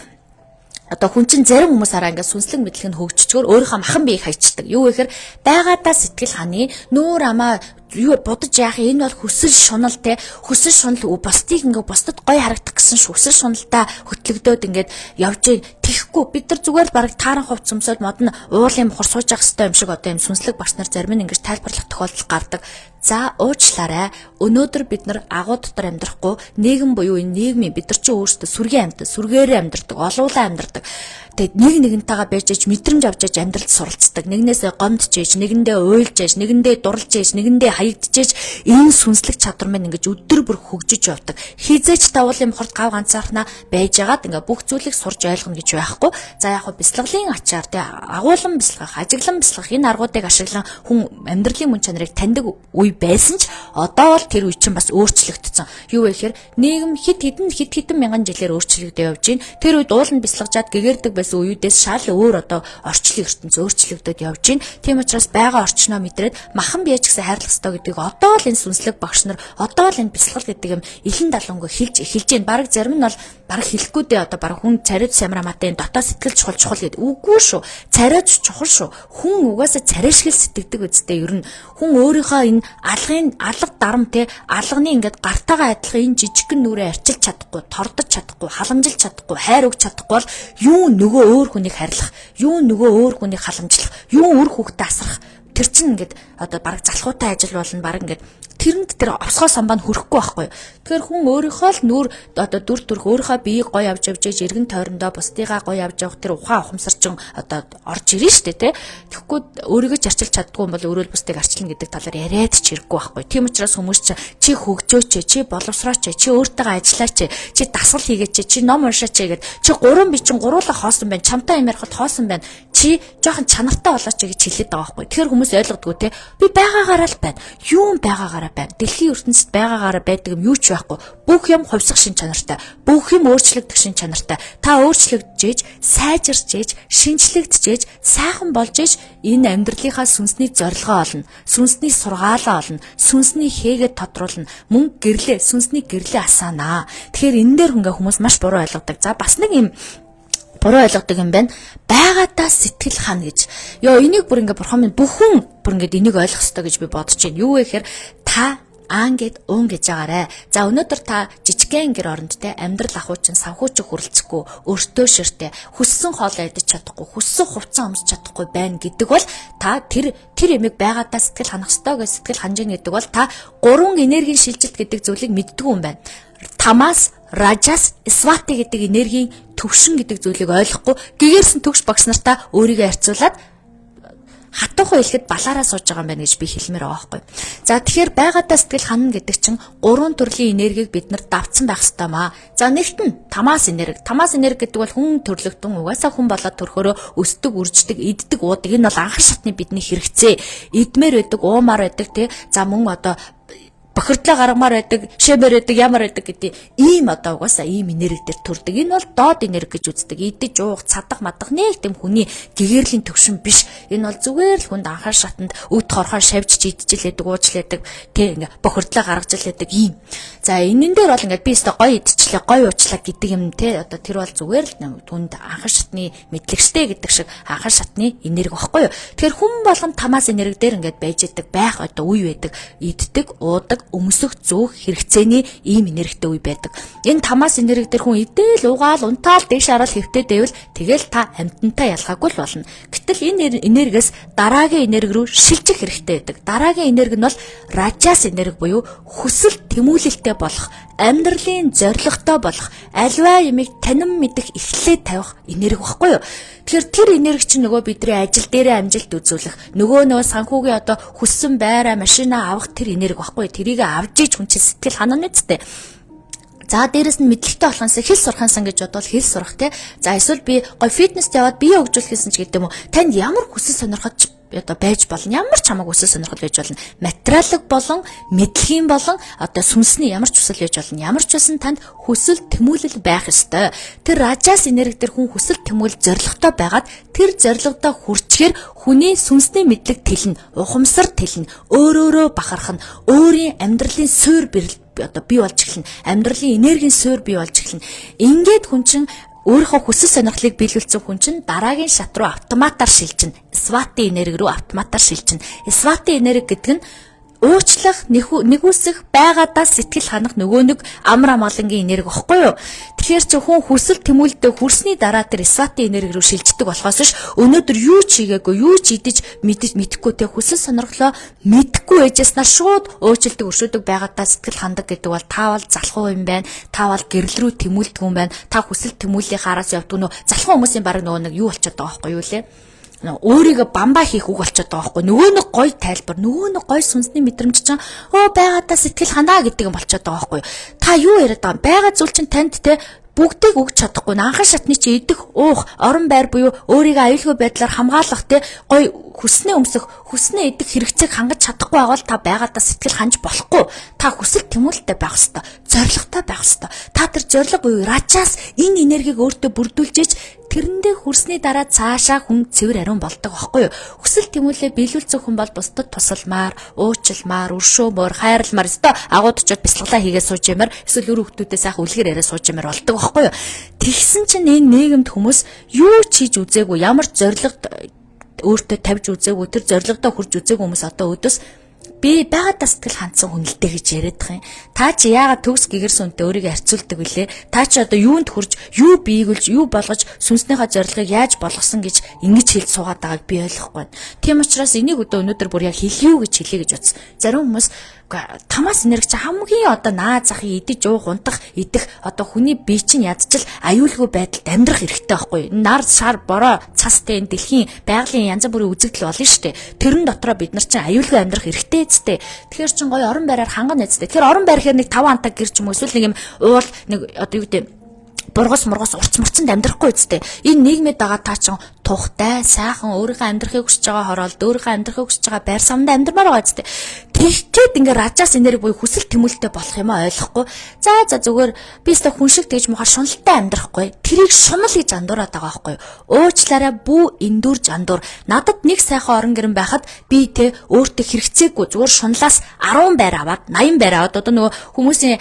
одоо хүн чинь зарим хүмүүс хараа ингээд сүнслэг мэдлэг нь хөгжчихөөр өөрийнхөө махан биеийг хайчдаг. Юу гэхээр байгаадаа сэтгэл ханы нүүр амаа юу будаж яах энэ бол хүсэл шунал те хүсэл шунал бусдыг ингээ бусдад гоё харагдах гэсэн хүсэл шуналдаа хөтлөгдөөд ингээд явж тэхгүй бид нар зүгээр л бараг тааран хувц өмсөд мод нь уулын мухар сууж явах хэвээр юм шиг одоо юм сүнслэг багш нар зарим нь ингэж тайлбарлах тохиолдол гардаг. За уучлаарай. Өнөөдөр бид нар агуу дотор амьдрахгүй нийгэм буюу энэ нийгмийн бид нар чи өөрсдөө сүргийн амьтан, сүргээрээ амьдардаг, олуулаа амьдардаг. Тэгээд нэг нэгнтэйгээ байж аж мэдрэмж авч аж амьдралд суралцдаг. Нэгнээсээ гомдож ээж, нэгэндээ уйлж ээж, нэгэндээ дурлж ээж, нэгэндээ хаягдж ээж энэ сүнслэг чадвар минь ингэж өдөр бүр хөгжиж явдаг. Хизээч давуулын мохорт гав ганцаархнаа байжгаад ингээ бүх зүйлийг сурж ойлгоно гэж байхгүй. За яг хөө бяцлаглалын ачаар тэ агуулan бяцлах, ажиглан бяцлах энэ аргуудыг ашиглан хүн амьдралын мөн чанарыг таньдаг үе байсан ч одоо бол тэр үе чинь бас өөрчлөгдсөн. Юу вэ гэхээр нийгэм хэд хэдэн хэд хэдэн мянган жилээр өөрчлөгдөж явж байна. Тэр үед ууланд бяцлагжаад гэгэрдэг байсан үеүдээс шал өөр одоо орчлон ертөнц өөрчлөгдөд явж байна. Тийм учраас байгаа орчноо мэдрээд махан бие ч гэсэн хайрлах ёстой гэдгийг одоо л энэ сүнслэг багш нар одоо л энэ бясалгал гэдэг юм илэн далангүй хэлж эхэлж байна. Бараг зарим нь бол бараг хэлэхгүй дээ одоо бараг хүн царайд самар хамаатай энэ дотоо сэтгэл чухал чухал гэдэг. Үгүй шүү. Царайд чухал шүү. Хүн угаасаа царай шиг л сэтгэдэг үстэй ер нь хүн өөрийнхөө энэ алгын алга дарам те алганы ингээд гартаагаа адилхан энэ жижигхэн нүрээ арчилж чадахгүй, тордож чадахгүй, халамжилж чадахгүй, хайр өгч чадахгүй бол юу нөгөө өөр хүнийг хайрлах, юу нөгөө өөр хүнийг халамжлах, юу үр хүүхдээ асрах тэр чинь ингээд одоо бараг залхуутай ажил болно, бараг ингээд тэрэнд тэр овсгоо самбаа нь хөрөхгүй байхгүй. Тэгэхээр хүн өөрийнхөө л нүүр одоо дүр төрх өөрийнхөө биеийг гоё авч явж ээж эргэн тойрондоо бусдыгаа гоё авч явах тэр ухаан ухамсар чинь одоо орж ирнэ шүү дээ, тэ. Тэгэхгүй өөрийгөө ч арчилж чаддгүй юм бол өөрөө л бусдыг арчилна гэдэг талаар яриад ч хэрэггүй байхгүй. Тийм учраас хүмүүс чи чи хөгжөөч, чи боловсрооч, чи өөртөө ажиллаач, чи дасгал хийгээч, чи ном уншаач гэд чи гурван би чин гуруула хоосон байна, чамтай юм ярихад хоосон байна. Чи жоохон чанартай болооч гэж хэлээд байгаа байхгүй. Тэгэхээр хүмүүс ойлгодгоо те. Би байгаагаараа л байна. Юу байгаагаараа байна. Дэлхийн ертөнцид байгаагаараа байдаг юм юу ч байхгүй. Бүх юм хувьсах шин чанартай. Бүх юм өөрчлөгдөх шин чанартай. Та өөрчлөгдөж, сайжирч ээж, шинчлэгдэж ээж, сайхан болж ээж энэ амьдралынхаа сүнсний зорилгоо олно. Сүнсний сургаалаа олно. Сүнсний хээгээ тодруулна. Мөн гэрлээ, сүнсний гэрлээ асаанаа. Тэгэхээр энэ дээр ингээ хүмүүс маш буруу ойлгодог. За бас нэг юм буруу ойлгодог юм байна. Байгаадаа сэтгэл хана гэж. Йоо энийг бүр ингээ бурхан минь бүхэн бүр ингээд энийг ойлгох ёстой гэж би бодож байна. Юу вэ гэхээр та Аан гэд уун гэж байгаарэ. За өнөөдөр та жижигхэн гэр оронд те амьдрал ахуйчин санхүүчин хүрэлцэхгүй, өртөө ширтэ, хүссэн хоолоо идэж чадахгүй, хүссэн хувцас өмсөж чадахгүй байна гэдэг бол та тэр тэр ямиг байгаадаа сэтгэл ханах ёстой гэж сэтгэл ханаж гин гэдэг бол та гурван энергийн шилжилт гэдэг зүйлийг мэддэг юм байна. Тамас, Ражас, Свати гэдэг энергийн төвшин гэдэг зүйлийг ойлгохгүй гэгэрсэн төгш багш нартаа өөрийгөө харьцуулаад хатуухан хэлэхэд балаараа сууж байгаа юм байна гэж би хэлмээр байгаа байхгүй. За тэгэхээр байгаадаа сэтгэл ханана гэдэг чинь гурван төрлийн энергийг бид нар давцсан байх ёстой маа. За нэгт нь тамаас энерги. Тамаас энерги гэдэг бол хүн төрлөختөн угаасаа хүн болоод төрхөөрөө өсдөг, үрждэг, иддэг, уудаг. Энэ бол анхан шатны бидний хэрэгцээ. Идмээр байдаг, уумаар байдаг тий. За мөн одоо бохирдлоо гаргамаар байдаг, шэмээр байдаг, ямар байдаг гэдэг ийм одоо угаасаа ийм энерги дээр төрдөг. Энэ бол доод энерги гэж үздэг. Идэж уух, цадах, мадах нэг тийм хүний гэгэрлийн төвшин биш. Энэ бол зүгээр л хүнд анхаар шатанд өд хорхоо шавжж идчихлээдэг, уучлаадаг, тэ ингээ бохирдлоо гаргаж илээдэг ийм. За энэн дээр бол ингээд би өстө гоё идчихлээ, гоё уучлаа гэдэг юм те одоо тэр бол зүгээр л түнд анхаар шатны мэдлэгчтэй гэдэг шиг анхаар шатны энерги багхгүй юу. Тэгэхээр хүн болгон тамаас энерги дээр ингээд байж идэг байх одоо үе байдаг. Иддэг, уудаг, өмсөх, зөөх хэрэгцээний ийм энергитэй үе байдаг. Энэ тамаас энерги дээр хүн идээл угаал унтаал дээш хараад хэвтээд байвал тэгэл та амьтантай ялгаагүй л болно. Гэтэл энэ энергиэс дараагийн энерги рүү шилжих хэрэгтэй байдаг. Дараагийн энерги нь бол ражас энерги буюу хүсэл тэмүүлэлтэй болох, амьдралын зорилготой болох, альва ямыг танин мэдэх эхлээ тавих энерги багхгүй юу? Тэгэхээр тэр энерги чинь нөгөө бидний ажил дээрээ амжилт үзүүлэх, нөгөө санхүүгийн одоо хүссэн байраа, машина авах тэр энерги багхгүй юу? Тэрийг авч иж хүн чинь сэтгэл ханана үсттэй. За дээрэс нь мэдлэгтэй болохынсаа хэл сурахынсан гэж бодвол хэл сурах те. За эсвэл би гой фитнест яваад бие хөгжүүлэх гэсэн ч гэдэг юм уу. Танд ямар хүсэл сонирхож одоо байж болно. Ямар ч хамаагүй хүсэл сонирхол байж болно. Материалын болон мэдлэгийн болон одоо сүнсний ямар ч хүсэл байж болно. Ямар ч байсан танд хүсэл тэмүүлэл байх ёстой. Тэр ражас энерги дээр хүн хүсэл тэмүүлэл зоригтой байгаад тэр зорилгодоо хүрчгээр хүний сүнсний мэдлэг тэлнэ, ухамсар тэлнэ, өөрөөрөө бахархна, өөрийн амьдралын суур бэрэл одоо бий болж эхэлнэ. Амьдралын энергийн суур бий болж эхэлнэ. Ингээд хүн чинь өөрийнхөө хүсэл сонирхлыг биелүүлсэн хүн чинь дараагийн шат руу автоматар шилжинэ. Свати энерги рүү автоматар шилжинэ. Свати энерги гэдэг нь уучлах, нэгүсэх, байгаадаа сэтгэл ханах нөгөө нэг амар амгалангийн энерги багхгүй юу? Тэгэхээр чи хүн хүсэл тэмүүлэлдээ хүрсний дараа тэр свати энерги рүү шилждэг болохоос ш өнөөдөр юу ч хийгээгүй, юу ч идэж мэдэхгүй те хүсэл сонирхлоо мэдэхгүй байжснаа шууд уучилдаг, өршөөдөг, байгаадаа сэтгэл хандаг гэдэг бол та бол залхуу юм байна. Та бол гэрэл рүү тэмүүлдэг юм байна. Та хүсэл тэмүүллийн хараас явдаг нөө залхуу хүмүүсийн баг нөгөө нэг юу болчиход байгаа байхгүй юу лээ? Өөрийгөө бамбаа хийх үг болчиход байгаа байхгүй. Нөгөө нэг гой тайлбар, нөгөө нэг гой сүнсний мэдрэмж чинь өө байгаадаа сэтгэл ханаа гэдэг юм болчиход байгаа байхгүй. Та юу яриад байгаа юм? Байгаа зүйл чинь танд те бүгдийг өгч чадахгүй. Анхан шатны чи идэх, уух, орон байр буюу өөрийгөө аюулгүй байдлаар хамгаалах те гой хүснээ өмсөх, хүснээ идэх хэрэгцээг хангаж чадахгүй байгаа бол та байгаадаа сэтгэл ханж болохгүй. Та хүсэл тэмүүлэлтэй байх ёстой, зорилготой байх ёстой. Та тэр зорилго буюу ражаас энэ энергийг өөртөө бүрдүүлж иж тэрэндээ хүрсний дараа цаашаа хүн цэвэр ариун болдог байхгүй юу? Хүсэл тэмүүлээ биелүүлсэн хүн бол бусдад тусалмаар, уучилмаар, өршөөмөр, хайрламар, өстой агууд очиод бясалгалаа хийгээ сууж ямар, эсвэл өр хүүхдүүдээ сайхан үлгэр яриа сууж ямар болдог байхгүй юу? Тэгсэн чинь энэ нийгэмд хүмүүс юу ч хийж үзээгүй, ямар ч зорилго өөртөө тавьж үзээгүй, тэр зорилгодоо хүрч үзээгүй хүмүүс одоо өдөөс би байгаадаа сэтгэл хандсан хүн л дээ гэж яриад байгаа юм. Та чи яагаад төгс гэгэрсэн үнтэй өөрийгөө харьцуулдаг вүлээ? Та чи одоо юунд хүрж, юу биегэлж, юу болгож, сүнснийхээ зорилгыг яаж болгосон гэж ингэж хэлж суугаад байгааг би ойлгохгүй байна. Тийм учраас энийг өдөө өнөөдөр бүр яг хэлье гэж хэлье гэж бодсон. Зарим хүмүүс тамаас энерги чи хамгийн одоо наа захын идэж уух, унтах, идэх одоо хүний бие чинь ядчил аюулгүй байдалд амьдрах хэрэгтэй байхгүй. Нар шар бороо цастай энэ дэлхийн байгалийн янз бүрийн үзэгдэл болно шүү дээ. Тэрэн дотроо бид нар чинь аюулгүй амьдрах хэрэгтэй үстэй. Тэгэхээр чин гоё орон байраар хангана үстэй. Тэгэхээр орон байр гэхээр нэг 5 антаг гэр ч юм уу эсвэл нэг юм уул нэг одоо юу гэдэг бургас мургас урц мурцанд амьдрахгүй үстэй. Энэ нийгмид байгаа та чин тухтай, сайхан өөрийнхөө амьдрахыг хүсэж байгаа хороолд, өөрийнхөө амьдрахыг хүсэж байгаа байр самд амьдрмаар байгаа үстэй. Тэгэхэд ингээ ражаас энерги буюу хүсэл тэмүүлэлтэй болох юм а ойлгохгүй. За за зүгээр би өстө хүн шиг тэгж мухаар шуналтай амьдрахгүй. Тэрийг шунал гэж андуураад байгаа байхгүй юу? Уучлаарай бүү эндүр жандуур. Надад нэг сайхан орон гэрэн байхад би те өөртөө хэрэгцээгүй зүгээр шуналаас 10 байр аваад 80 байр аваад одоо нөгөө хүмүүсийн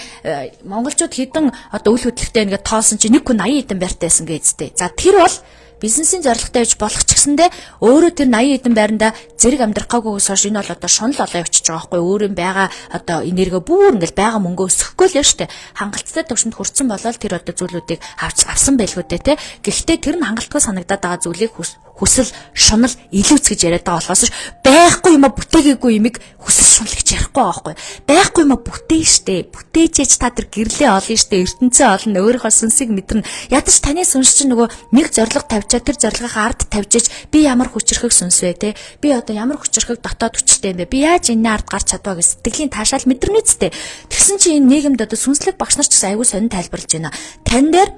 монголчууд хэдэн одоо үл хөдлөлттэй ингээ тоосон чи нэг хүн 80 хэдэн байртай байсан гэжтэй. За тэр бол Бизнесийн зорилготой явж болох ч гэсэндээ өөрөө тэр 80 хэдэн байранда зэрэг амьдрах гаагүйгээс хойш энэ бол одоо шунал олоо явчихж байгаа байхгүй өөр юм байгаа одоо энерги бүр ингээл байгаа мөнгө өсөхгүй л яа штэ. Хангалттай төвшөнд хүрсэн болол тэр одоо зүйлүүдийг авсан байлгүй дээ те. Гэхдээ тэр нь хангалтгүй санагдаад байгаа зүйлийг хүсэл шунал илүүц гэж яриад байгаа болохоос байхгүй юм а бүтээгээгүй юмыг хүсэл шунал гэж ярихгүй байгаа байхгүй. Байхгүй юм а бүтээн штэ. Бүтээжээч та тэр гэрлээ олно штэ. ертөнцөө олно, өөрийнхөө сүнсийг мэдэрнэ. Ядаж таны сүнс чинь нөгөө нэг зориг тавьчаа тэр зорилгынхаа ард тавьжээж би ямар хүчрхэг сүнс вэ те. Би одоо ямар хүчрхэг дотоод хүчтэй юм бэ? Би яаж энэний ард гарч чадваа гэж сэтгэлийн таашаал мэдэрнэ үсттэй. Тэгсэн чинь энэ нийгэмд одоо сүнслэг багш нар ч гэсэн аягүй сонин тайлбарлаж байна. Тан дээр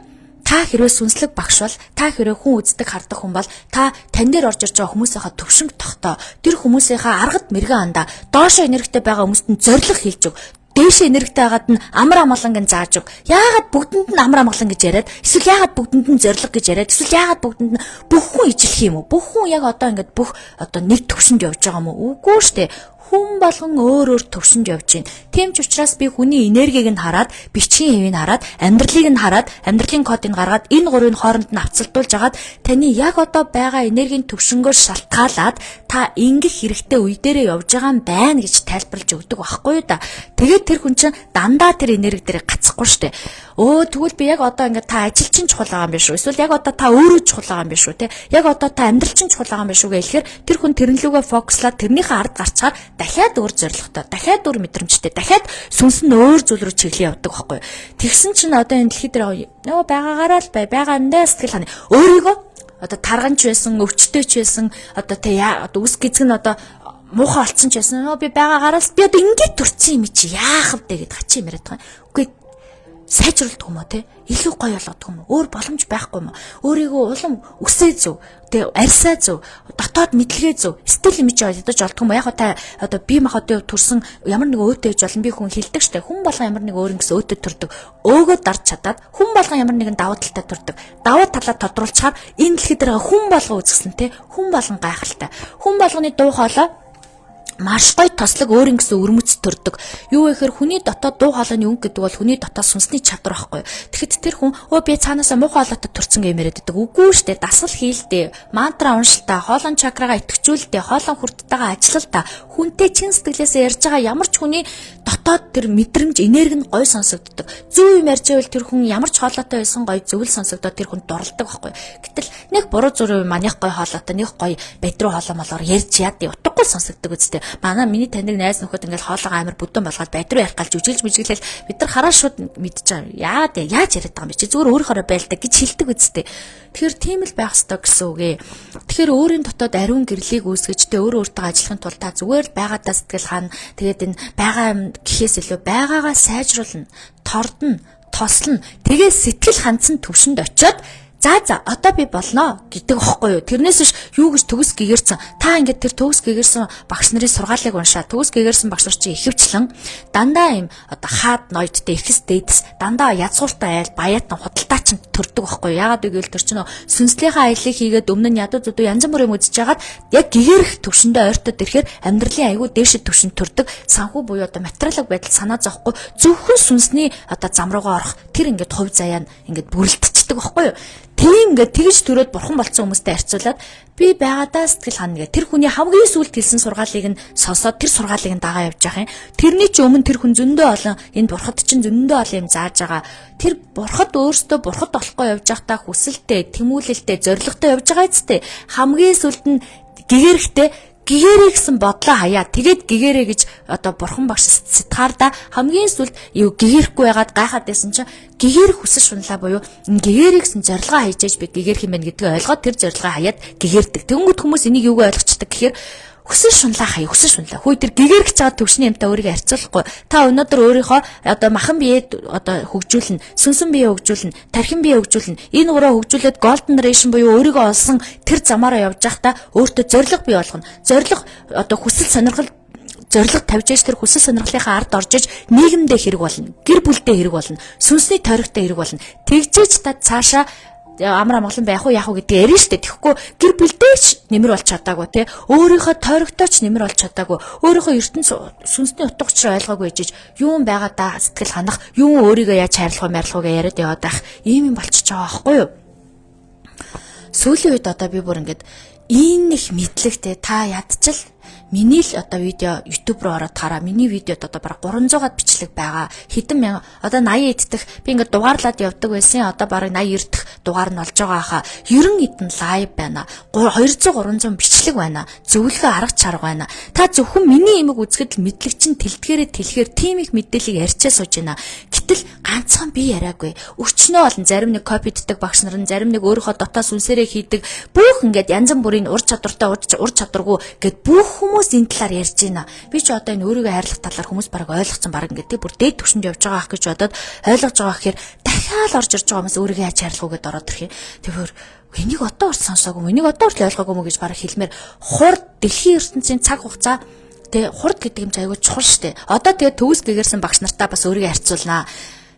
та хэрвээ сүнслэг багш бол, та хэрвээ хүн үздэг хардаг хүн бол, та тань дээр орж ирж байгаа хүмүүсийнхаа төвшинг тогтоо. Тэр хүмүүсийнхаа аргад мэрэгэн андаа доошо энергитэй байгаа хүмүүст нь зориг хэлж өг. Дээшээ энергитэй байгаад нь амар амгалан гэн зааж өг. Яагаад бүгдэнд нь амар амгалан гэж яриад, эсвэл яагаад бүгдэнд нь зориг гэж яриад, эсвэл яагаад бүгдэнд нь бүх хүн ижлэх юм уу? Бүх хүн яг одоо ингээд бүх одоо нэг төвшөнд явж байгаа юм уу? Үгүй шүү дээ. Хүн болгон өөр өөр төвшөнд явж байна. Тийм ч учраас би хүний энергийг нь хараад, бичгийн хэвийг хараад, амьдралыг нь хараад, амьдралын кодыг гаргаад энэ гурвын хооронд нь авцалдуулж агаад таны яг одоо байгаа энергийн төвшөнгөөр шалтгаалаад та ингэх хэрэгтэй үе дээрээ явж байгаа юм байна гэж тайлбарлаж өгдөг байхгүй юу да. Тэгээд тэр хүн чинь дандаа тэр энерги дээр гацхгүй штэ. Өө тэгвэл би яг одоо ингээд та ажил чинь чухал байгаа юм биш үү? Эсвэл яг одоо та өөрөө чухал байгаа юм биш үү те? Яг одоо та амьдрал чинь чухал байгаа юм биш үү гэхээр тэр хүн тэрэн лүүгээ фокуслаад тэрнийхээ ард гарчаар дахиад өөр зорилготой, дахиад өөр мэдрэмжтэй, дахиад сүнс нь өөр зүйл рүү чиглэн явдаг байхгүй юу? Тэгсэн чинь одоо энэ дэлхий дээр нөгөө байгаагаараа л бай, байгаа юмдаа сэтгэл хана. Өөрийгөө одоо тарганч байсан, өвчтөй ч байсан, одоо тэ одоо үс гизэг нь одоо муухай олцсон ч байсан. Нөө би байгаагаараа л би одоо ингэж төрсөн юм чи яах вэ гэд хачин юм яриад байгаа. Үгүй сайжруулдаг юм уу те? Илүү гоё болгодог юм уу? Өөр боломж байхгүй юм уу? Өөрийгөө улам үсээ зөв, тэ арьсаа зөв, дотоод мэдлэгээ зөв, сэтгэл юм чи ядаж олдох юм уу? Яг та одоо би махад төрсэн ямар нэг өөтэй ээж болно би хүн хилдэг штэ. Хүн болгон ямар нэг өөр ингэс өөтэй төрдөг. Өөгөө дарж чадаад хүн болгон ямар нэгэн давуу талтай төрдөг. Давуу талаа тодруулчихаар энэ дэлхий дээр хүн болгон үзэсгэлэн те. Хүн болгон гайхалтай. Хүн болгоны дуу хоолой маш гоё тослог өөр ингэсэн өрмөц төрдөг. Юу вэ гэхээр хүний дотоод дуу хоолойны өнгө гэдэг бол хүний дотоод сүнсний чадвар байхгүй юу. Тэгэхэд тэр хүн өө би цаанаасаа муухай хоолойтой төрсөн гэж яриад байдаг. Үгүй штэ, дасгал хийлдэ, мантра уншилтаа, хоолон чакрагаа идэвхжүүлдэ, хоолон хүрттайгаа ажиллалтаа, хүнтэй чин сэтгэлээсээ ярьж байгаа ямар ч хүний дотоод тэр мэдрэмж, энерги нь гоё сонсогддог. Зөв юм ярьж байвал тэр хүн ямар ч хоолойтой байсан гоё зөвл сонсогдоод тэр хүн дурлдаг байхгүй юу. Гэтэл нэг буруу зүрх юм манийх гоё хоолойтой, нэг гоё бэдрүү хоолой молоор ярьж яад утгагүй сонсогддог үстэй. Манай миний таньдаг найз нөхөд ингээл хоолойгоо амар бүдүүн болгоод бэдрүү ярих гал жүжиглж мүжиглэл бид нар хараа шууд мэдчихэж байгаа. Яа яаж яриад байгаа юм бэ чи зүгээр өөрөөрөө байлдаг гэж хэлдэг үстэй. Тэгэхээр тийм л байх ёстой гэсэн үг ээ. Тэгэхээр өөрийн дотоод ариун гэрлийг үүсгэж тэ өөрөө өөртөө ажиллахын тулд та зүгээр л байгаадаа сэтгэл хана. Тэгээд энэ байгаа юм гэхээс илүү байгаагаа сайжруулна, тордно, тослоно. Тэгээд сэтгэл хандсан төвшөнд очиод за одоо би болно гэдэг аахгүй юу. Тэрнээс биш юу гэж төгс гэгэрсэн. Та ингээд тэр төгс гэгэрсэн багш нарын сургаалыг уншаа. Төгс гэгэрсэн багш нар чи ихэвчлэн дандаа юм одоо хаад ноёдтой ихэс дээдэс дандаа язгууртай айл баяатан худалдаачин төрдөг аахгүй юу. Яагаад гэвэл тэр чинь сүнслийнхаа аяллыг хийгээд өмнө нь ядуу зүдүү янз бүрийн юм үзэж хагаад яг гэгэрэх төвшөндөө ойртоод ирэхээр амьдралын айгүй дээшид төвшөнд төрдөг. Санхүү буюу одоо материалын байдал санаа зовхгүй зөвхөн сүнсний одоо зам руугаа орох тэр ингээд хувь заяа нь ингээд бүрэлдчихдэг аахгүй юу. Тийм ингээд тэгж төрөөд бурхан болцсон хүмүүстэй харьцуулаад би байгаадаа сэтгэл хана гэх. Тэр хүний хамгийн сүүлд хэлсэн сургаалыг нь сонсоод тэр сургаалыг нь дагаа явж байгаа юм. Тэрний ч өмнө тэр хүн зөндөө олон энэ бурхад чинь зөндөө олон юм зааж байгаа. Тэр бурхад өөртөө бурхад болохгүй явж байхдаа хүсэлтэй, тэмүүлэлтэй, зоригтой явж байгаа үстэй. Хамгийн сүүлд нь гэгэрэхтэй гэгэрээ гэсэн бодлоо хаяа. Тэгээд гэгэрээ гэж одоо бурхан багш сэтгаарда хамгийн сүүлд юу гэгэрэхгүй байгаад гайхаад байсан чинь гэгэрэх хүсэл шунлаа буюу гэгэрээ гэсэн зорилгоо хайж ээж би гэгэрэх юм байна гэдгийг ойлгоод тэр зорилгоо хаяад гэгэрдэг. Тэнгүүд хүмүүс энийг юугаа ойлгочдөг гэхээр хүсэл шунлаа хаяа, хүсэл шунлаа. Хөөе тэр гэгэрэх гэж байгаа төвшний юмтай өөрийгөө харьцуулахгүй. Та өнөөдөр өөрийнхөө одоо махан биеэ одоо хөгжүүлнэ, сүнсэн биеэ хөгжүүлнэ, тархин биеэ хөгжүүлнэ. Энэ гураа хөгжүүлээд golden generation буюу өөрийгөө олсон тэр замаараа явж байхдаа өөртөө зориг бий болгоно. Зориг одоо хүсэл сонирхол зориг тавьж ээж тэр хүсэл сонирхлынхаа ард орж иж нийгэмдээ хэрэг болно. Гэр бүлдээ хэрэг болно. Сүнсний тойрогтой хэрэг болно. Тэгжээж та цаашаа амар амгалан байх уу яах уу гэдэг ярина штэ. Тэгэхгүй гэр бүлдээ ч нэмэр болж чадаагүй те. Өөрийнхөө тойрогтой ч нэмэр болж чадаагүй. Өөрийнхөө ертөнц сүнсний утга учир ойлгоогүй ижиж юун байгаа да сэтгэл ханах, юун өөрийгөө яаж хайрлах вэ, мярлах вэ гэж яриад яваад байх ийм юм болчихж байгаа байхгүй юу? Сүүлийн үед одоо би бүр ингээд энэ их мэдлэгтэй та ядчил миний л одоо видео YouTube руу ороод хараа. Миний видеод одоо бараг 300-аад бичлэг байгаа. Хэдэн мянга одоо 80 эддэх би ингээд дугаарлаад явдаг байсан. Одоо бараг 80 90 дэх дугаар нь болж байгаа хаа. 90 эдэн live байна. 200 300 бичлэг байна. Зөвлөгөө арга чарга байна. Та зөвхөн миний имийг үзэхэд л мэдлэг чинь тэлтгэрээ тэлэхээр тийм их мэдээллийг ярьчаа сууж байна. Гэтэл ганцхан би яриаггүй. Өчнөө олон зарим нэг copy ддаг багш нар нь зарим нэг өөрийнхөө дотоо сүнсээрээ хийдэг. Бүх ингээд янз бүрийн ур чадвартай ур чадваргүй гэд бүх хүмүүс энэ талаар ярьж байна. Би ч одоо энэ өөрийгөө хайрлах талаар хүмүүс бараг ойлгоцсон бараг ингээд бүр дээд түвшинд явж байгаа ах гэж бодоод ойлгож байгаа гэхээр дахиад орж ирж байгаа хүмүүс өөрийгөө яаж хайрлах уу гэдээ ороод ирэх юм. Тэгэхээр энийг одоо урт сонсоогүй, энийг одоо урт ойлгоогүй мө гэж бараг хэлмээр хурд дэлхийн ертөнцийн цаг хугацаа тэ хурд гэдэг юм чи айгүй чухал штэ. Одоо тэгээ төвс гэгэрсэн багш нартаа бас өөрийгөө харьцуулнаа.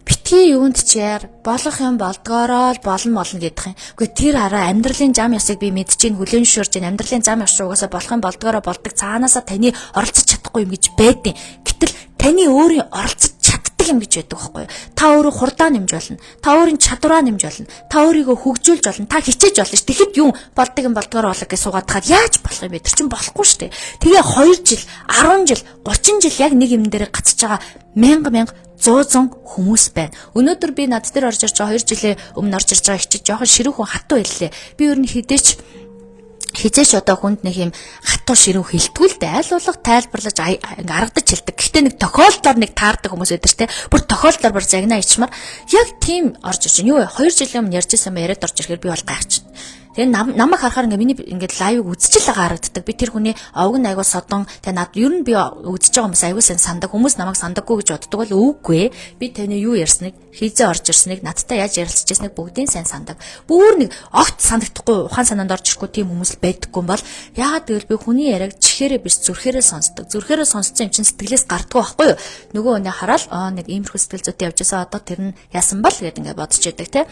Битгий юунд ч яар болох юм болдгоороо л болно болно гэдэх юм. Үгүй тэр араа амьдралын зам ёсыг би мэдчихээн хүлээн зөвшөөрж байна. Амьдралын зам ёс угаасаа болох юм болдгоороо болдог. Цаанаасаа таны оролцож чадахгүй юм гэж байдیں۔ Гэтэл таны өөрийн оролцож чаддаг юм гэж байдаг байхгүй юу? Та өөрөө хурдаа нэмж болно. Та өөрийн чадвараа нэмж болно. Та өөрийгөө хөгжүүлж болно. Та хичээж болно ш. Тэгэхэд юм болдог юм болдгоороо болог гэж суугаад тахад яаж болох юм бэ? Тэр чинь болохгүй ш. Тэгээ 2 жил, 10 жил, 30 жил яг нэг юм дээр гацж байгаа мянга мянга 100 хүмүүс байна. Өнөөдөр би над дээр орж ирж байгаа 2 жилийн өмнө орж ирж байгаа их чи жоохон ширүүхэн хатуу хэллээ. Би ер нь хизээч одоо хүнд нэг юм хатуу ширүүн хэлтгүү л дээ. Аль болох тайлбарлаж ингээ аргадаж хэлдэг. Гэхдээ нэг тохиолдлоор нэг таардаг хүмүүс өдр те. Бүр тохиолдлоор бүр загнаа ичмар. Яг тийм орж ирж байна. Юу вэ? 2 жилийн өмнө ярьж байсан юм яриад орж ирэхээр би бол гайхчихна. Тэгээ намайг харахаар ингээ миний ингээд live ыг үзчихэл байгаа харагддаг. Би тэр хүний овг нь айгуу содон. Тэгээ над ер нь би үзэж байгаа хүмүүс айгуу сайн сандаг. Хүмүүс намайг сандаггүй гэж боддог бол үгүй. Би таны юу ярьсныг, хийзээ орж ирснийг, надтай яаж ярилцж ирснийг бүгдийг сайн сандаг. Бүр нэг огт санагдахгүй, ухаан санаанд орж ирэхгүй тийм хүмүүс л байдаггүй юм бол яагаад гэвэл би хүний яриаг чихээрээ биш зүрхээрээ сонсдог. Зүрхээрээ сонссон юм чинь сэтгэлээс гардаггүй байхгүй юу? Нөгөө хүнээ хараад аа нэг иймэрхүү сэтгэл зүйтэй явж байсан одоо тэр нь яасан бол гэд ингээд бодож яадаг те.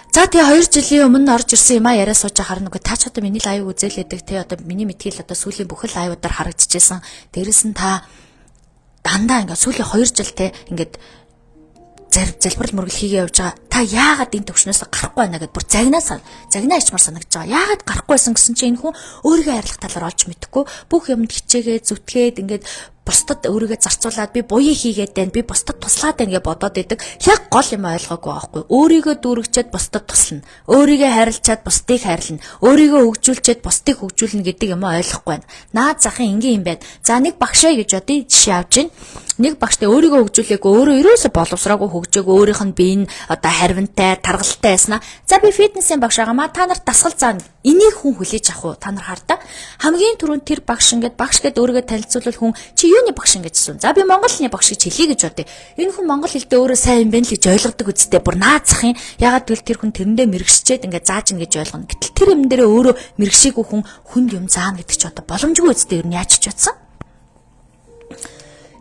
За тэгээ 2 жилийн өмнө орж ирсэн юм а яриа сууж ахаар нөгөө та ч одоо миний live үзээлээдэг те одоо миний мэдхийл одоо сүүлийн бүхэл live уудаар харагдчихсэн. Дээрэс нь та дандаа ингээд сүүлийн 2 жил те ингээд залбирал мөргөл хийгээ явж байгаа. Та яагаад энэ төвшнөөс гарахгүй байна гэд бүр загнаа ичмар санагдаж байгаа. Яагаад гарахгүй байсан гэсэн чинь энэ хүн өөрийгөө хайрлах талаар олж мэдэхгүй. Бүх юмд хичээгээ зүтгээд ингээд бусдад өөрийгөө зарцуулаад би буян хийгээд байна, би бусдад туслаад байна гэж бодоод идэг. Яг гол юм ойлгоогүй байхгүй. Өөрийгөө дүүргчээд бусдад туслана. Өөрийгөө хайрлчаад бусдыг хайрлана. Өөрийгөө хөгжүүлчээд бусдыг хөгжүүлнэ гэдэг юм ойлгохгүй байна. Наад захын энгийн юм байна. За нэг багшаа гэж бодъё жишээ авч байна. Нэг багштай өөрийгөө хөгжүүлээгүй, өөрөө ерөөсө боловсроогүй хөгжөөгүй, өөрийнх нь бие нь одоо харвинтай, таргалтай байснаа. За би фитнесийн багш байгаамаа та нарт дасгал заана. Энийг хүн хүлээж авах уу? Та нар хар та. Хамгийн түрүүнд тэр багш ингээд багш гэд өөрийгөө танилцуулбал хүн чи юуны багш ингэж асууна. За би монгол хэлний багш гэж хэлье гэж бодъё. Энэ хүн монгол хэлдээ өөрөө сайн юм байна л гэж ойлгодог үсттэй. Бүр наад зах юм. Ягаад гэвэл тэр хүн тэрэндээ мэрэгшчээд ингээд зааж ин гэж ойлгоно. Гэтэл тэр юм дээрээ өөрөө мэрэгшээгүй хүн хүнд юм заана гэдэг чи одоо боломжгүй үсттэй ер нь яаж ч бодсон.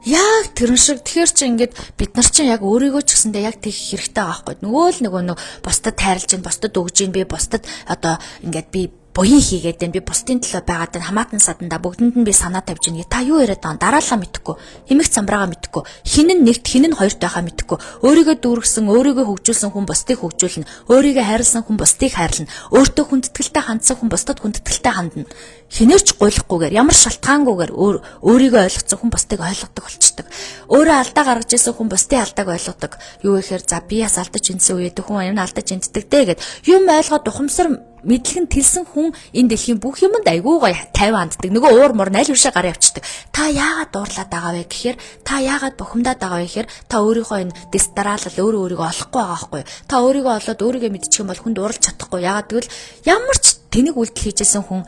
Яг тэрэн шиг тэгэхээр чи ингээд бид нар чинь яг өөрийгөө ч гэсэндээ яг тийх хэрэгтэй байгаа байхгүй. Нөгөө л нөгөө бусдад хайрлаж гин, бусдад өгж гин, би бусдад одоо ингээд би буян хийгээд байна. Би бусдын төлөө байгаад байна. Хамаатан садандаа бүгдэнд нь би санаа тавьж байна. Та юу яриад байгаа юм? Дараалал мэдэхгүй. Хэмэх замбраага мэдэхгүй. Хин нь нэгт, хин нь хоёрт байхаа мэдэхгүй. Өөрийгөө дүүргэсэн, өөрийгөө хөгжүүлсэн хүн бусдыг хөгжүүлнэ. Өөрийгөө хайрлсан хүн бусдыг хайрлана. Өөртөө хүндэтгэлтэй хандсан хүн бусдад хүндэтгэлтэй хандна. Хинээрч гуйлахгүйгээр, ямар шалтгаангүйгээр өөрийгөө ойлгоцсон хүн бусдыг ойлгодог болчдөг. Өөрөө алдаа гаргаж ирсэн хүн бусдын алдааг ойлгодог. Юу гэхээр за би бас алдаж энсэн үед хүн юм алдаж энтдэг дээ гэд юм ойлгоод ухамсар мэдлэг нь тэлсэн хүн энэ дэлхийн бүх юмд айгүй гоё тайван ханддаг. Нөгөө уур муур аль бишээ гараа явцдаг. Та яагаад дуурлаад байгаа вэ гэхээр та яагаад бухимдаад байгаа вэ гэхээр та өөрийнхөө энэ дистраалал өөрөө өөрийгөө олохгүй байгаа байхгүй. Та өөрийгөө олоод өөрийгөө мэдчих юм бол хүнд уурлах чадахгүй. Яагаад гэвэл ямар ч тэнэг үйлдэл хийжсэн хүн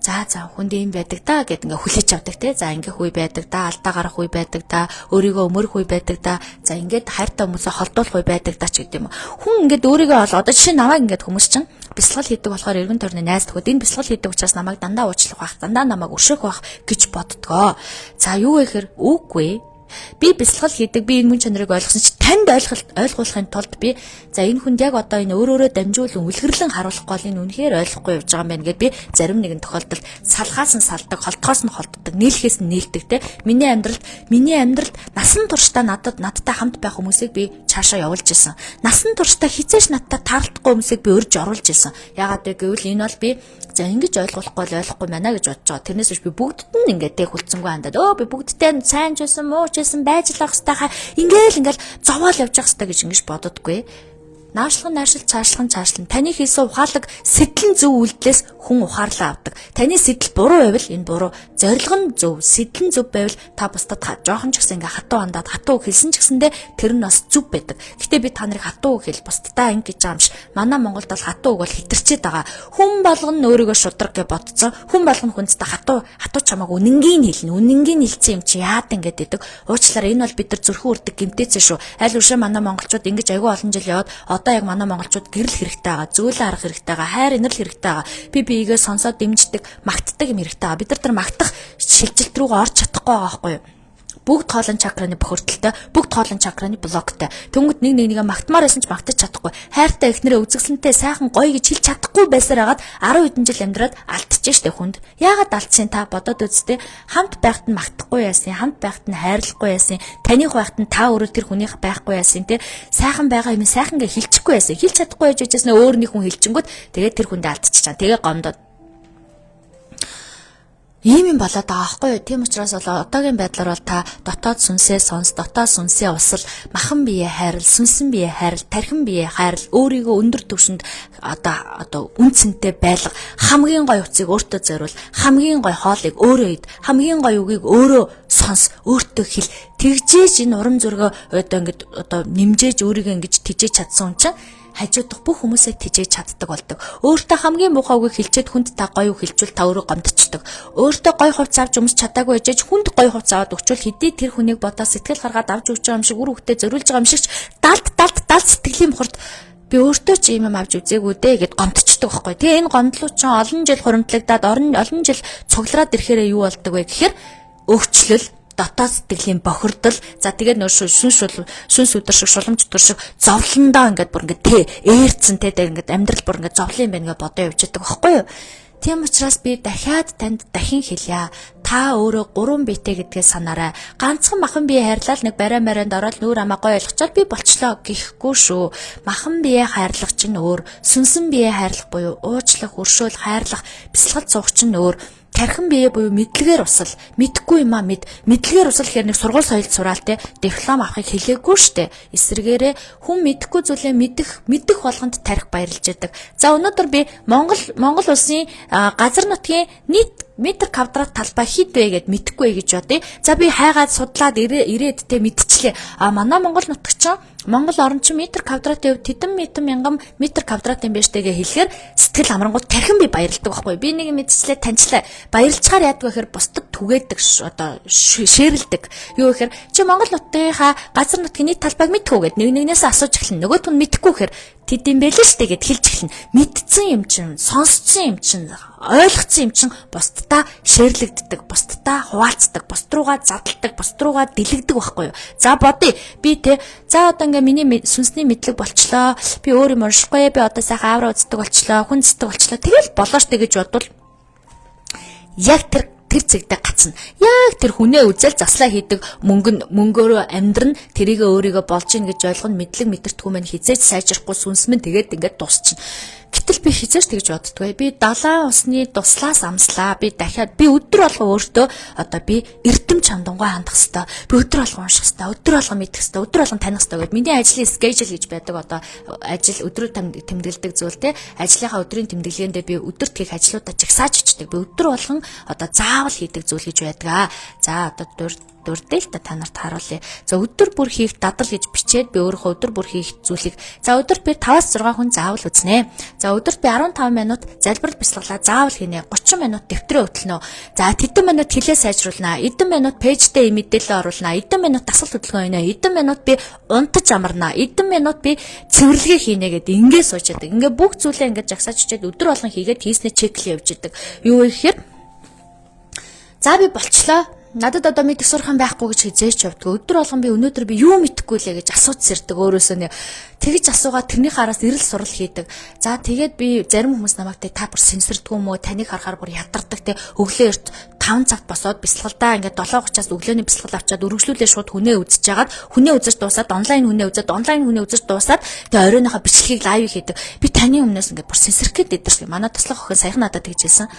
за хүнд ийм байдаг да гэд ингээ хүлээж авдаг те. За ингэх үе байдаг да, алдаа гарах үе байдаг да, өөрийгөө өмөрөх үе байдаг да. За ингээд хайртай хүмүүсээ холдуулах үе байдаг да ч гэдэг юм. Хүн ингээд өөрийгөө ол одоо жишээ намайг ингээд хүмүүс чинь бясалгал хийдэг болохоор эргэн тойрны найз төхөд энэ бясалгал хийдэг учраас намайг дандаа уучлах байх, дандаа намайг өшөөх байх гэж боддгоо. За юу вэ гэхээр үгүй. Би бясалгал хийдэг, би энэ мөн чанарыг ойлгосон чи танд ойлгуулахын тулд би за энэ хүнд яг одоо энэ өөр өөрөө дамжуулан үлгэрлэн харуулах гол энэ үнэхээр ойлгохгүй явж байгаа юм байна гэд би зарим нэгэн тохиолдолд салхаас нь салдаг, холдохоос нь холддог, нийлэхээс нь нийлдэг те. Миний амьдралд насан туршдаа надтай хамт байх хүмүүсийг би цаашаа явуулж исэн. Насан туршдаа хизээш надтай таарлахгүй хүмүүсийг би өрж оруулж исэн. Яагаад гэвэл энэ бол би за ингэж ойлгуулахгүй л ойлгохгүй байна гэж бодож байгаа. Тэрнээс биш би бүгдд нь ингээд тэг хүлцэнгүй хандаад би бүгдтэй сайн ч байсан, муу ч байсан байж л ах хэвээр ингээл зовоол явж явах хэвээр гэж ингэж бододгүй. Наашлах нь наашил, цаашлах нь цаашлан. Таны хийсэн ухаалаг сэтлэн зөв үйлдэлээс хүн ухаарлаа авдаг. Таны сэтэл буруу байвал энэ буруу. Зорилго нь зөв, сэтлэн зөв байвал та бусдад жоохон ч гэсэн ингээ хатуу хандаад хатуу хэлсэн ч гэсэндээ тэр нь бас зөв байдаг. Гэтэ би та нарыг хатуу хэл бусдаа ингэ гэж байгаа юм биш. Манай Монголд бол хатуу үг бол хэтэрчээд байгаа. Хүн болгоно нь өөрийгөө шудраг гэж бодцсон. Хүн болгоно хүндтэй хатуу чамааг үнэнгийн хэлнэ. Үнэнгийн хэлсэн юм чи яад ингэ гэдэг. Уучлаарай, энэ бол бид нар зүрхэн үрдэг гэмтээцэн шүү. Аль үшээ манай монголчууд ингэж айгүй олон жил яваад одоо яг манай монголчууд гэрэл хэрэгтэй байгаа, зөөлөн арга хэрэгтэй байгаа, хайр инэрл хэрэгтэй байгаа. Би биегээ сонсоод дэмждэг, магтдаг юм хэрэгтэй байгаа. Бид нар тэр магтах шилжилт рүүгээ орж чадахгүй байгаа байхгүй юу? Бүгд хоолон чакраны бохирдолтой, бүгд хоолон чакраны блоктой. Тэнгүүд нэг нэгээ магтмаар байсан ч магтаж чадахгүй. Хайртай эхнэрээ үзэсгэлэнтэй сайхан гоё гэж хэлж чадахгүй байсаар хагаад 10 хэдэн жил амьдраад алдчихж штэ хүнд. Яагаад алдсан та бодоод үзтээ. Хамт байхад нь магтахгүй яасан, хамт байхад нь хайрлахгүй яасан, таних байхад нь та өөрөө тэр хүнийх байхгүй яасан те. Сайхан байгаа юм сайхан гэж хэлчихгүй яасан. Хэлж чадахгүй яж байжсэн өөр нэг хүн хэлчингүүт тэгээд тэр хүндээ алдчихжаа. Тэгээ гомдоод ийм юм болоод байгаа байхгүй юу? Тийм учраас бол одоогийн байдлаар бол та дотоод сүнсээ сонс, дотоод сүнсээ усал, махан бие хайрл, сүнсэн бие хайрл, тархин бие хайрл, өөрийгөө өндөр түвшинд одоо үн цэнтэй байлга, хамгийн гоё утсыг өөртөө зориул, хамгийн гоё хоолыг өөрөө ид, хамгийн гоё үгийг өөрөө сонс, өөртөө хэл. Тэгжээж энэ урам зоригоо одоо ингэж одоо нэмжээж өөрийгөө ингэж тижээж чадсан юм чинь хажуудах бүх хүмүүсээ тижээж чаддаг болдог. Өөртөө хамгийн муухай үгийг хэлчихэд хүнд та гоё үг хэлчихвэл та өөрөө гомдчихдог. Өөртөө гоё хувцас авч өмсч чадаагүй ээжэж хүнд гоё хувцас аваад өгчвөл хэдий тэр хүнийг бодоо сэтгэл гаргаад авч өгч байгаа юм шиг үр хөвгтөө зориулж байгаа юм шиг ч далд сэтгэлийн бохирд би өөртөө ч ийм юм авч үзээгүй дээ гэд гомдчихдог байхгүй. Тэгээ энэ гомдлуу чинь олон жил хуримтлагдаад олон жил цуглараад ирэхээрээ юу болдог вэ гэхээр өвчлөл, дотоод сэтгэлийн бохирдол, за тэгээд нөр сүнс өдөр шиг шулам чөтгөр шиг зовлондоо ингээд бүр ингээд тэ ээрцэн тэ ингээд амьдрал бүр ингээд зовлон юм байна гэж бодоо явж байдаг байхгүй юу? Тийм учраас би дахиад танд дахин хэлье. Та өөрөө 3 биетэй гэдгээ санаарай. Ганцхан махан бие хайрлал нэг барай марайнд ороод нүүр амаа гой ойлгочоод би болчлоо гэхгүй шүү. Махан бие хайрлах чинь өөр, сүнсэн бие хайрлах буюу уучлах, өршөөл, хайрлах, бясалгал зуух чинь өөр. Тархин бие буюу мэдлэгээр усал, мэдхгүй юмаа мэд, мэдлэгээр усал гэхээр нэг сургууль соёлд сураал те, диплом авахыг хэлээгүй штэ. Эсвэргээрээ хүн мэдхгүй зүйлээ мэдэх болгонд тарих баярлж яадаг. За өнөөдөр би Монгол улсын газар нутгийн нийт метр квадрат талбай хэд вэ гэд мэдэхгүй гэж бодъё. За би хайгаад судлаад ирээд те мэдчихлээ. А манай Монгол нутаг чинь Монгол орн чинь метр квадратын хувьд тэдэн метр мянган метр квадрат юм байна штэ гэж хэлэхээр сэтгэл амрангууд тархин би баярлдаг байхгүй. Би нэг мэдчихлээ таньчлаа. Баярлцгаар яадаг вэ гэхээр бусдад түгээдэг одоо шеэрлдэг. Юу гэхээр чи Монгол нутгийнхаа газар нутгийн нийт талбайг мэдэх үү гэд нэг нэгнээс асууж эхэлнэ. Нөгөөх нь мэдэхгүй гэхээр тэд юм байлээ штэ гэд хэлж эхэлнэ. Мэдсэн юм чинь, сонсцсон юм чинь, ойлгоцсон юм чинь бусдаа шеэрлэгддэг, бусдаа хуваалцдаг, бусд руугаа задалдаг, бусд руугаа дэлгдэг байхгүй юу? За бодъё. Би те за одоо ингээ миний сүнсний мэдлэг болчлоо. Би өөр юм уншихгүй. Би одоо сайхан авра үздэг болчлоо, хүн зэдэг болчлоо. Тэгэл болоо штэ гэж бодвол яг тэр цэгдээ гацна. Яг тэр хүнээ үзэл заслаа хийдэг мөнгөөрөө амьдрна, тэрийгээ өөрийгөө болж ийн гэж ойлгоно, мэдлэг мэдэртгүй мэн хизээч сайжрахгүй сүнс мэн тэгээд ингээд дуусчихна. Гэтэл би хизээч тэгж боддгоо. Би далайн усны туслаас амслаа. Би дахиад би өдөр болго өөртөө одоо би эрдэм чамдангуй хандах хэвээр. Би өдөр болго унших хэвээр, өдөр болго мэдэх хэвээр, өдөр болго таних хэвээр гэд миний ажлын schedule гэж байдаг. Одоо ажил өдрөө тэмдэглэдэг зүйл те. Ажлынхаа өдрийн тэмдэглэгэндээ би өдөрт хийх ажлуудаа жагсааж очдог. Би өдөр болгон одоо заавал хийдэг зүйл гэж байдаг. За одоо дурдээ л та нарт харуулъя. За өдөр бүр хийх дадал гэж бичээд би өөрийнхөө өдөр бүр хийх зүйлийг за өдөрт би 5-6 хүн заавал үзнэ. За өдөрт би 15 минут залбирал бясалгалаа заавал хийнэ. 30 минут дэвтрээ хөтлөнө. За тэдэн минут хэлээ сайжруулнаа. Эдэн минут пэйжтэй мэдээлэл оруулнаа. Эдэн минут дасгал хөдөлгөөн хийнэ. Эдэн минут би унтаж амарнаа. Эдэн минут би цэвэрлэгээ хийнэ гэдэг ингээ сууж яадаг. Ингээ бүх зүйлээ ингээ жагсааж чичээд өдөр болгон хийгээд хийснээ чеклээ явж идэг. Юу гэхээр за би болчлоо. Надад одоо мэдэх сурах юм байхгүй гэж хизээч явдгүй. Өдөр болгон би өнөөдөр би юу мэдэхгүй лээ гэж асууж сэрдэг өөрөөсөө нэ. Тэгж асуугаад тэрнийх араас эрэл сурал хийдэг. За тэгээд би зарим хүмүүс намайг та бүр сэнсэрдгүү юм уу? Таныг харахаар бүр ядардаг те. Өглөө эрт 5 цагт босоод бясалгалдаа ингээд 7:30-аас өглөөний бясалгал авчаад өргөжлүүлээ шууд хүнээ үзэж хагаад хүнээ үзэж дуусаад онлайн хүнээ үзээд онлайн хүнээ үзэж дуусаад тэгээ оройнохоо бичлэгийг live хийдэг. Би таны өмнөөс ингээд бүр сэнсэрх гээд идэрсэн. Манай туслах охин саяхан надад тэгж хэлсэн.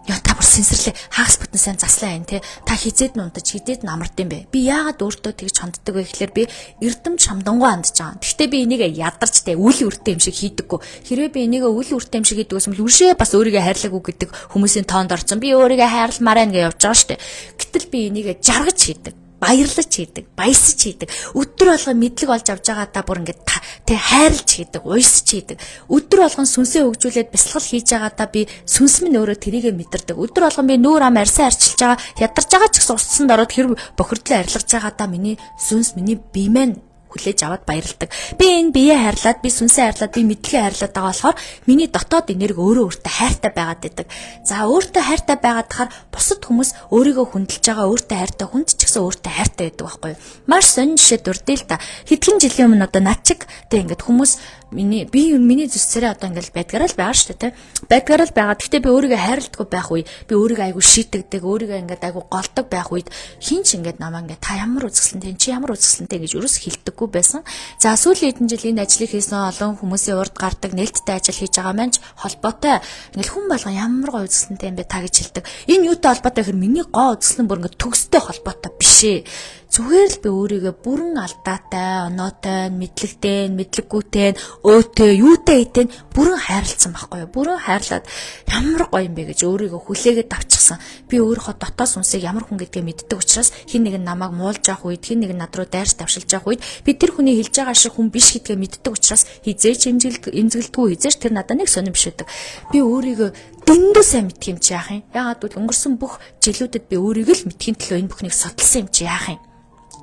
Яа та бүр сэнсэрлээ. Хагас бүтэн сайн заслаа энэ те. Та хизээд нь унтаж хизээд нь амард юм бэ? Би яагаад өөртөө тэгж ханддаг вэ гэхлээр би эрдэм чамдангуй хандж байгаа. Гэхдээ би энийг ядарч те үл үртэй юм шиг хийдэггүй. Хэрвээ би энийг үл үртэй юм шиг хийдэг байсан бол үршээ бас өөрийгөө хайрлаагүй гэдэг хүмүүсийн тоонд орсон. Би өөрийгөө хайрламаар байна гэж явж байгаа штэ. Гэтэл би энийг жаргаж хийдэг, баярлаж хийдэг, баясаж хийдэг. Өдөр болгон мэдлэг олж авч байгаадаа бүр ингээд тэг хайрлж хийдэг, уйсаж хийдэг. Өдөр болгон сүнсээ хөгжүүлээд бясалгал хийж байгаадаа би сүнс минь өөрөө тэрийгэ мэдэрдэг. Өдөр болгон би нүүр ам арьсаа арчилж байгаа, ядарч байгаа ч гэсэн устсанд ороод тэр бохирдлоо арилгаж байгаадаа миний сүнс, миний бие маань хүлээж аваад баярладаг. Би энэ биеэ хайрлаад, би сүнсээ хайрлаад, би мэдлэгээ хайрлаад байгаа болохоор миний дотоод энерги өөрөө өөртөө хайртай байгаад байдаг. За өөртөө хайртай байгаад тахаар бусад хүмүүс өөрийгөө хүндэлж байгаа, өөртөө хайртай хүнд ч гэсэн өөртөө хайртай байдаг байхгүй юу? Маш сонин жишээ дурдъя л та. Хэдхэн жилийн өмнө одоо над чиг тэг ингээд хүмүүс миний зүсцээрээ одоо ингээл байдгаараа л байгаа шүү дээ, тэ. Байдгаараа л байгаа. Гэхдээ би өөрийгөө хайрладаггүй байх үе, би өөрийгөө айгу шийтгдэг, өөрийгөө ингээд айгу голдог байх үед хин ч ингээд намаа ингээд та ямар үзэсгэлэнтэй, чи ямар үзэсгэлэнтэй гэж өрөөс хэлдэггүй байсан. За сүүлийн хэдэн жил энэ ажлыг хийсэн олон хүмүүсийн урд гардаг нээлттэй ажил хийж байгаа маань ч холбоотой. Ингээл хүн болгон ямар гоо үзэсгэлэнтэй юм бэ та гэж хэлдэг. Энэ юутай холбоотой гэхээр миний гоо үзэсгэлэн бүр ингээд төгстэй холбоотой биш ээ. Зүгээр л би өөрийгөө бүрэн алдаатай, оноотой, мэдлэгтэй, мэдлэггүйтэй, өөтэй, юутай хэдэн бүрэн хайрлцсан байхгүй юу? Бүрэн хайрлаад ямар гоё юм бэ гэж өөрийгөө хүлээгээд авчихсан. Би өөрийнхөө дотоод сүнсийг ямар хүн гэдгээ мэддэг учраас хин нэг нь намайг муулж явах үед, хин нэг нь над руу дайрч давшилж явах үед би тэр хүний хэлж байгаа шиг хүн биш гэдгээ мэддэг учраас хизээч эмзэгэлдэггүй, хизээч тэр надад нэг сонирн биш байдаг. Би өөрийгөө дөндөө сайн мэдх юм чи яах юм? Яагаад гэвэл өнгөрсөн бүх жилүүдэд би өөрийгөө л мэдхийн төлөө энэ бүхнийг судалсан юм чи яах юм?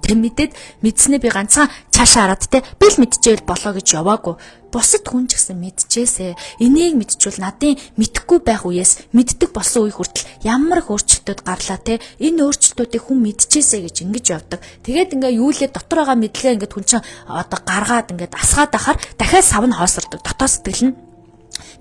Тэр мэдээд мэдснээ би ганцхан цаашаа хараад те би л мэдчихвэл болоо гэж яваагүй. Бусад хүн ч гэсэн мэдчихээсэ. Энийг мэдчихвэл надын мэдэхгүй байх үеэс мэддэг болсон үе хүртэл ямар их өөрчлөлтүүд гарлаа те. Энэ өөрчлөлтүүдийг хүн мэдчихээсэ гэж ингэж явдаг. Тэгээд ингээ юу лээ дотор байгаа мэдлэгээ ингээд хүн чинь одоо гаргаад ингээд асгаад ахаар дахиад сав нь хоосордог. Дотоо сэтгэл нь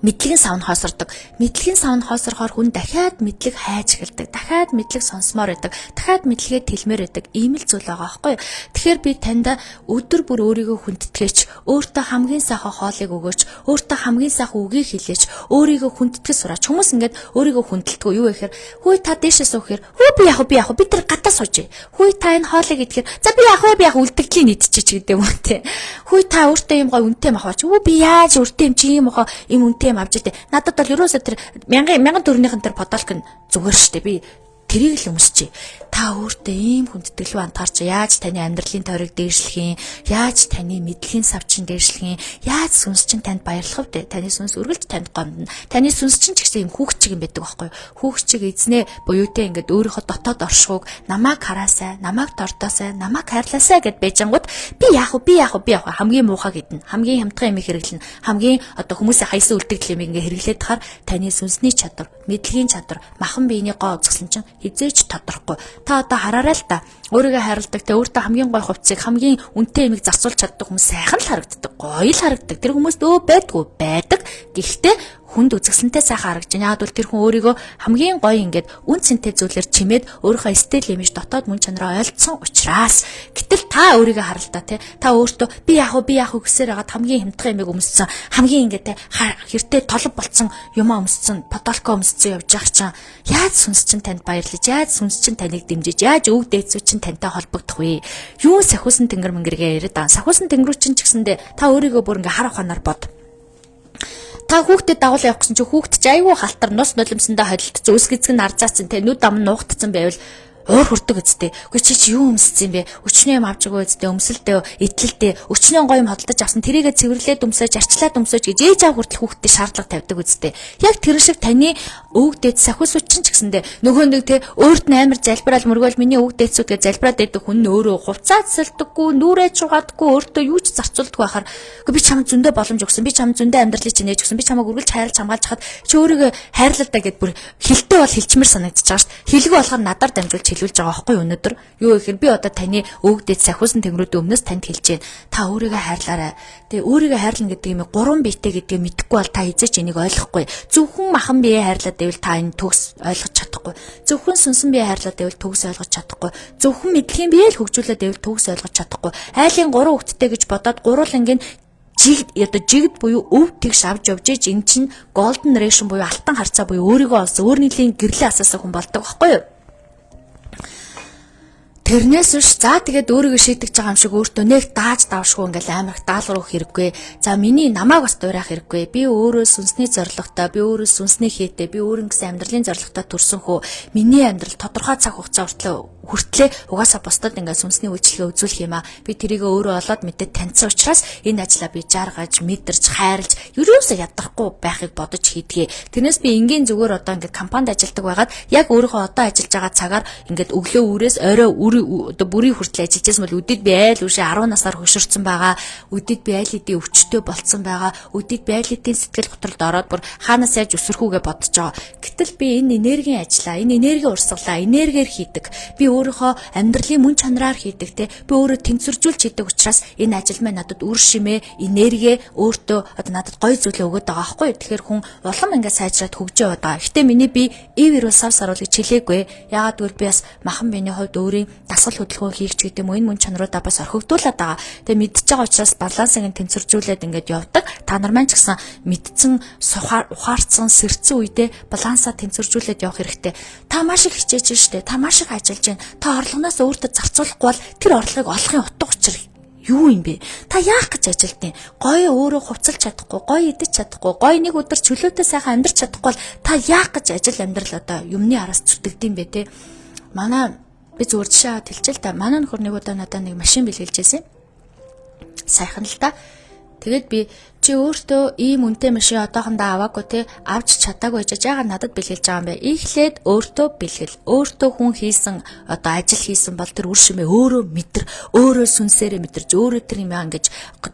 мэдлэгийн сав нь хоосордог. Мэдлэгийн сав нь хоосорхоор хүн дахиад мэдлэг хайж эхэлдэг. Дахиад мэдлэг сонсомоор байдаг. Дахиад мэдлэгээ тэлмээр байдаг. Ийм л зүйл байгаа байхгүй юу? Тэгэхээр би танд өдөр бүр өөрийгөө хүндэтгэж, өөртөө хамгийн сайхан хоолыг өгөөч, өөртөө хамгийн сайхан үгийг хэлээч, өөрийгөө хүндэтгэж сураач. Хүмүүс ингээд өөрийгөө хүндэлдэг юу вэ гэхээр хүй та дээшээ суух гэхээр хүү би яах вэ, би яах вэ? Би тэр гадаа сууж. Хүй та энэ хоолыг идэхээр за би яах вэ, би яах үлдэгдлийн идчихэж гэдэг юм уу те. Хүй та өөртөө юм гой үнэтэй мах аваач. Хүү би яаж өөртөө юм чи юм хоо юм үнэтэй юм авч идэ. Надад бол ерөөсөө тэр 1000 1004-ийнхэн тэр подолк нь зүгээр штэ. Би тэрийг л өмсчээ. Та өөртөө ийм хүндэтгэл рүү андхаарч яаж таны амьдралын тойрог дээшлэх юм, яаж таны мэдлэгийн сав чинь дээшлэх юм, яаж сүнс чинь танд баярлах вэ? Таны сүнс үргэлж танд гомдно. Таны сүнс чинь ч гэсэн юм хүүхчиг юм байдаг байхгүй юу? Хүүхчиг эзнээ буюу те ингээд өөрийнхөө дотоод оршихуйг намайг хараасай, намайг тордоосай, намайг хайрлаасай гэд байжангууд би яах вэ? Би яах вэ? Би яах вэ? Хамгийн муухай гэдэн, хамгийн хямдхан юм хэрэглэнэ. Хамгийн одоо хүмүүсийн хайсан үлдэгдэл юм ингээ хэрэглээд тахаар таны сүнсний чадвар, мэдлэгийн чадвар, махан биений гоо үзэсгэлэн чинь хизээч тодорохгүй. Та одоо хараарай л та. Өөрийгөө хайрладаг, тэ өөртөө хамгийн гоё хувцсыг, хамгийн үнэтэй юмыг зарцуулж чаддаг хүмүүс сайхан л харагддаг, гоё л харагддаг. Тэр хүмүүст өө байдгүй байдаг. Гэхдээ хүнд үзэсгэлэнтэй сайхан харагдаж байна. Яг бол тэр хүн өөрийгөө хамгийн гоё ингээд үн цэнтэй зүйлээр чимээд өөрийнхөө стил имиж дотоод мөн чанараа ойлцсон учраас. Гэтэл та өөрийгөө харал та тий. Та өөртөө би яах вэ, би яах вэ гэсээр хагаад хамгийн хямдхан юмыг өмссөн, хамгийн ингээд хэртэ толб болцсон юмаа өмссөн, подолко өмссөн явж байгаа чинь яаж сүнс чинь танд баярлаж, яаж сүнс чинь таныг дэмжиж, яаж өв дээдсүү чинь тантай холбогдох вэ? Юу сахиусан тэнгэр мэнгэргээ яриад байгаа. Сахиусан тэнгэрүү чинь ч гэсэндээ та өөрийгөө бүр ингээ хар ухаанаар бод. Та хүүхдэд дагуулan явах гэсэн чинь хүүхд чи айгүй халтар нус нулимсандаа холилдсон, үс гизэг нь арзаацсан те нүд ам нуугдсан байвал уур хүрдэг үсттэй. Үгүй чи юу өмссөн юм бэ? Өчнөө юм авч өгөө үсттэй, өмсөлдөө, итлэлдээ, өчнөө гоё юм хөдөлж авсан. Тэрийгэ цэвэрлээд өмсөж, арчлаад өмсөж гэж ээж аав хүртэл хүүхдэд шаардлага тавьдаг үсттэй. Яг тэр шиг таны өвөг дээд сахиус үчин ч гэсэндээ нөгөө нэг те өөрт нь амар залбираал мөргөөл миний өвөг дээдсүүд гэж залбираад байдаг хүн нь өөрөө хувцаа цэлдэггүй, нүрээ чугаадаггүй, өөртөө юу ч зарцуулдаггүй байхаар үгүй би чамд зөндөө боломж өгсөн, би чамд зөндөө амьдралыг чинь нээж өгсөн, би чамайг үргэлж хайрлаж хамгаалж хахад чи өөрийгөө хайрлал даа гэд бүр хилтэй бол хилчмэр санагдчихж байгаа шүү дээ. Хилгүй болохоор надаар дамжуулж төлөвлөж байгаа байхгүй юу өнөөдөр? Юу гэхээр би одоо таны өвгдөд сахиусан тэнгэрүүдийн өмнөөс танд хэлж байна. Та өөрийгөө хайрлаарай. Тэгээ өөрийгөө хайрлана гэдэг юм гурван биетэй гэдгийг мэдэхгүй бол та хэзээ ч энийг ойлгохгүй. Зөвхөн махан бие хайрлаад байвал та энэ төгс ойлгож чадахгүй. Зөвхөн сүнсэн бие хайрлаад байвал төгс ойлгож чадахгүй. Зөвхөн мэдлэгийн бие л хөгжүүлээд байвал төгс ойлгож чадахгүй. Айлын гурван хүүхэдтэй гэж бодоод гурвуулангийн жигд одоо жигд буюу өв тэгш авч явж иж эн чинь golden ratio буюу алтан харьцаа буюу өөрийгөө олсон өөр нийлийн гэрлээ асаасан хүн болдог байхгүй юу? Тэрнээс биш за тэгээд өөрийгөө шийтгэж байгаа юм шиг өөртөө нэг дааж давшгүй ингээл амар их даалгавар өгөх хэрэггүй. За миний намайг бас дуурайх хэрэггүй. Би өөрөө сүнсний зорилготой, би өөрөө сүнсний хээтэй, би өөр ингэсэн амьдралын зорилготой төрсөн хөө. Миний амьдрал тодорхой цаг хугацаа хүртлээ угаасаа бусдад ингээд сүнсний үйлчлэгээ үзүүлэх юм аа. Би тэрийг өөрөө олоод мэдээд таньсан учраас энэ ажлаа би жаргаж, мэдэрч, хайрлж ерөөсөө ядрахгүй байхыг бодож хийдгээ. Тэрнээс би энгийн зүгээр одоо ингээд компанид ажилладаг байгаад яг өөрийнхөө одоо ажиллаж байгаа цагаар ингээд өглөө үрээс орой одоо бүрийн хүртэл ажиллаж байсан бол өдөд би айл үшээ 10 насаар хөшөрцөн байгаа. Өдөд би айл хэдийн өвчтөй болцсон байгаа. Өдөд би айл хэдийн сэтгэл готролд ороод бүр хаанаас яаж өсөрхүүгээ бодож байгаа. Гэтэл би энэ энергийн ажлаа, энэ энергийн урсгалаа, энергиэр хийдэг. Би өөрийнхөө амьдралын мөн чанараар хийдэг те. Би өөрөө тэнцвэржүүлж хийдэг учраас энэ ажил маань надад үр шимээ, энерги өөртөө одоо надад гоё зүйлээ өгöd байгаа байхгүй. Тэгэхээр хүн улам ингээд сайжраад хөгжөө яваад байгаа. Гэтэ миний би ив эрүүл сав саруул гэж хэлээгүй. Яагаад гэвэл би бас махан биений хувьд өөрийн дасгал хөдөлгөөн хийх ч гэдэг юм уу энэ мөн чанаруудаа бас орхигдуулаад байгаа. Тэгээ мэдчихэж байгаа учраас балансыг нь тэнцвэржүүлээд ингээд явдаг. Та нар маань ч гэсэн мэдсэн, ухаарцсан, сэрцэн үедээ балансаа тэнцвэржүүлээд явах хэрэгтэй. Та маш их хичээж штэ. Та маш их ажиллаж байна. Та орлогоноос өөртөө зарцуулахгүй бол тэр орлогыг олохын утга учир юу юм бэ? Та яах гэж ажилтیں۔ Гоё өөрөө хувцалж чадахгүй, гоё идэж чадахгүй, гоё нэг өдөр чөлөөтэй сайхан амьдарч чадахгүй бол та яах гэж ажил амьдрал одоо юмны араас зүтгэдэм бэ те? Манай би зүгээр жишээ аваад хэлчихэл та. Манай нөхөр нэг удаа надад нэг машин бэлгэлжсэн. Сайхан л та. Тэгээд би чи өөртөө ийм үнэтэй машин одоохондоо аваагүй те, авч чадаагүй байж яагаад надад бэлгэлж байгаа юм бэ? Эхлээд өөртөө бэлгэл. Өөртөө хүн хийсэн одоо ажил хийсэн бол тэр үр шимээ өөрөө мэдэр, өөрөө сүнсээрээ мэдэрч, өөрөө тэр юм ингэж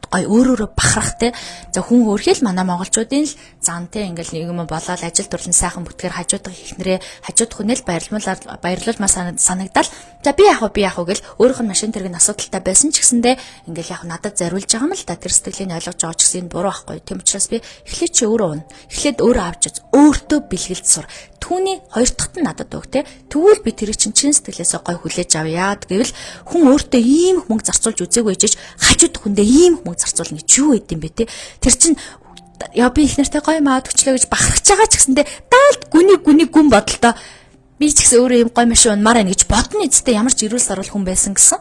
гой өөрөөрөө бахарах те. За хүн өөрхий л манай монголчуудын л зан те, ингээл нэг юм болоод ажил дурлан сайхан бүтгээр хажуудах ихнэрээ хажуудах хүнэл баярлуулмаар санагдал. За би яах вэ, би яах вэ гэл өөрийнх нь машин тэрэг нь асуудалтай байсан ч гэсэндээ ингээл яг надад зориулж байгаа юм л да. Тэр сэтгэлийг ойлгож байгаа ч гэсэн энэ буруу байхгүй. Тийм учраас би эхлээд чи өөрөө уна. Эхлээд өөрөө авч үз. Өөртөө бэлгэлж сур. Түүний хоёр дахьт нь надад өг те. Тэгвэл би тэрийг чинь чин сэтгэлээсээ гой хүлээж авъя. Гэвэл хүн өөртөө ийм их мөнгө зарцуулж үзээгүй ээжэж хажууд хүндээ ийм их мөнгө зарцуулна гэж юу байд юм бэ те. Тэр чинь яа би их нартай гоё маад өчлөө гэж бахархаж байгаа ч гэсэндээ даалт гүний гүний гүн бодолтой би ч гэсэн өөрөө ийм гоё машин унмаар байна гэж бодно эцтэй ямар ч эрүүл саруул хүн байсан гэсэн.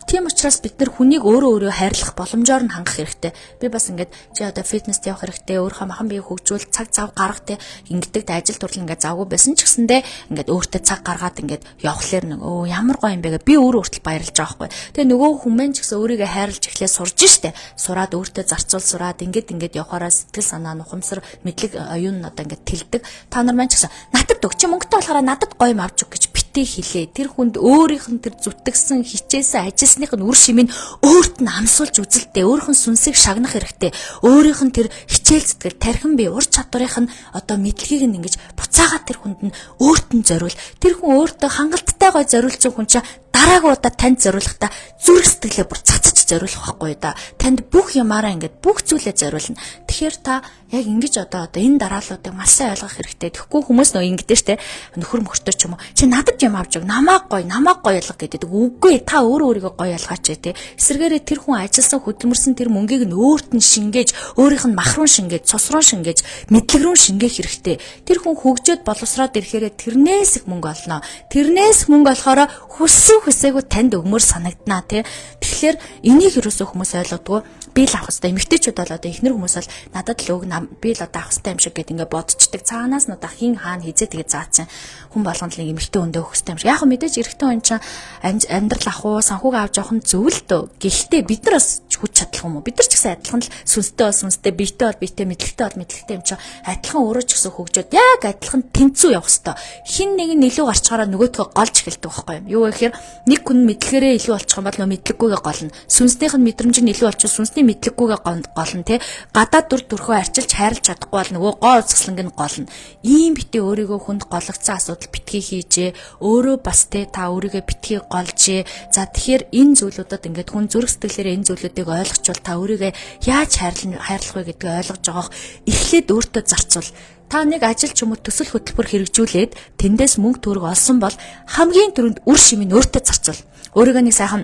Тийм учраас бид нар хүнийг өөрөө өөрөө хайрлах боломжоор нь хангах хэрэгтэй. Би бас ингээд чи одоо фитнест явах хэрэгтэй, өөрийнхөө махан биеийг хөгжүүл, цаг зав гаргах те ингэдэг ажил дурлал ингээд завгүй байсан ч гэсэндээ ингээд өөртөө цаг гаргаад ингээд явхлаар нэг өө ямар гоё юм бэ гэ би өөрөө хүртэл баярлж байгаа байхгүй. Тэгээ нөгөө хүн мэн ч гэсэн өөрийгөө хайрлаж эхлээ сурж штэ. Сураад өөртөө зарцуул сураад ингээд ингээд явахаараа сэтгэл санаа, ухамсар, мэдлэг, оюун нь одоо ингээд тэлдэг. Та нар маань ч гэсэн надад өг чи мөнгөтэй болохоор надад гоё юм авч өг гэж битээ хэлээ. Тэр хүнд өөрийнх нь тэр зүтгэсэн, хичээсэн, ажилласных нь үр шимийг өөрт нь амсуулж үзэлтэй, өөрийнх нь сүнсийг шагнах хэрэгтэй. Өөрийнх нь тэр хичээл зүтгэл, тархин бие, ур чадварын нь одоо мэдлэгийг нь ингэж буцаагаад тэр хүнд нь өөрт нь зориул. Тэр хүн өөртөө хангалттай гой зориулсан хүн чинь дараагийн удаа танд зориулахдаа зүрх сэтгэлээ бүр цацаж зориулах байхгүй да. Танд бүх юмараа ингээд бүх зүйлээ зориулна. Тэгэхээр та яг ингэж одоо энэ дарааллуудыг маш сайн ойлгох хэрэгтэй. Тэгэхгүй хүмүүс нөө ингэдэж штэ нөхөр мөхөртөө ч юм уу. Чи надад юм авч өг. Намайг гоё, намайг гоё ялга гэдэг. Үгүй та өөрөө өөрийгөө гоё ялгаач те. Эсвэргээрээ тэр хүн ажилласан хөдөлмөрсөн тэр мөнгийг нь өөрт нь шингээж, өөрийнх нь мах руу шингээж, цус руу шингээж, мэдлэг рүү шингээх хэрэгтэй. Тэр хүн хөгжөөд боловсроод ирэхээрээ тэрнээс их мөнгө олно. Тэрнээс мөнгө олохороо хүссэн хүсээгүй танд өгмөр санагданаа те. Тэгэхээр энийг ерөөсөө хүмүүс ойлгодгоо. Би л авах хэрэгтэй. Эмэгтэйчүүд бол одоо ихнэр хүмүүс бол надад л өг би л одоо авах хэрэгтэй юм шиг гэд ингээ бодцдаг. Цаанаас нь одоо хин хаана хизээ тэгээ заацсан. Хүн болгонд л нэг эмэгтэй хүндээ өгөх хэрэгтэй юм шиг. Яг хөө мэдээж эрэгтэй хүн чинь амьдрал ах уу, санхүүг авч явах нь зөв л дөө. Гэхдээ бид нар бас хүч чадлах юм уу? Бид нар ч гэсэн адилхан л сүнстэй бол сүнстэй, биетэй бол биетэй, мэдлэгтэй бол мэдлэгтэй юм чинь адилхан өөрөө ч гэсэн хөгжөөд яг адилхан тэнцүү явах хэрэгтэй. Хин нэг нь илүү гарчгаараа нөгөөдхөө голж эхэлдэг байхгүй юм. Юу гэхээр нэг хүн мэдлэгээрээ илүү болчих юм бол нөө мэдлэггүйгээ голно. Сүнснийх нь мэдрэмж нь илүү болчих, сүнсний Сүнсний мэдлэггүйгээ голно те. Гадаад дүр төрхөө арчилж хайрлж чадахгүй бол нөгөө гоо үзэсгэлэнг нь голно. Ийм битээ өөрийгөө хүнд гологдсон асуудал битгий хийжээ. Өөрөө бас те та өөрийгөө битгий голжээ. За тэгэхээр энэ зүйлүүдэд ингээд хүн зүрх сэтгэлээрээ энэ зүйлүүдийг ойлгочвол та өөрийгөө яаж хайрлах вэ гэдгийг ойлгож байгаах эхлээд өөртөө зарцуул. Та нэг ажил ч юм уу төсөл хөтөлбөр хэрэгжүүлээд тэндээс мөнгө төгрөг олсон бол хамгийн түрүүнд үр шимийг өөртөө зарцуул. Өөрийгөө нэг сайхан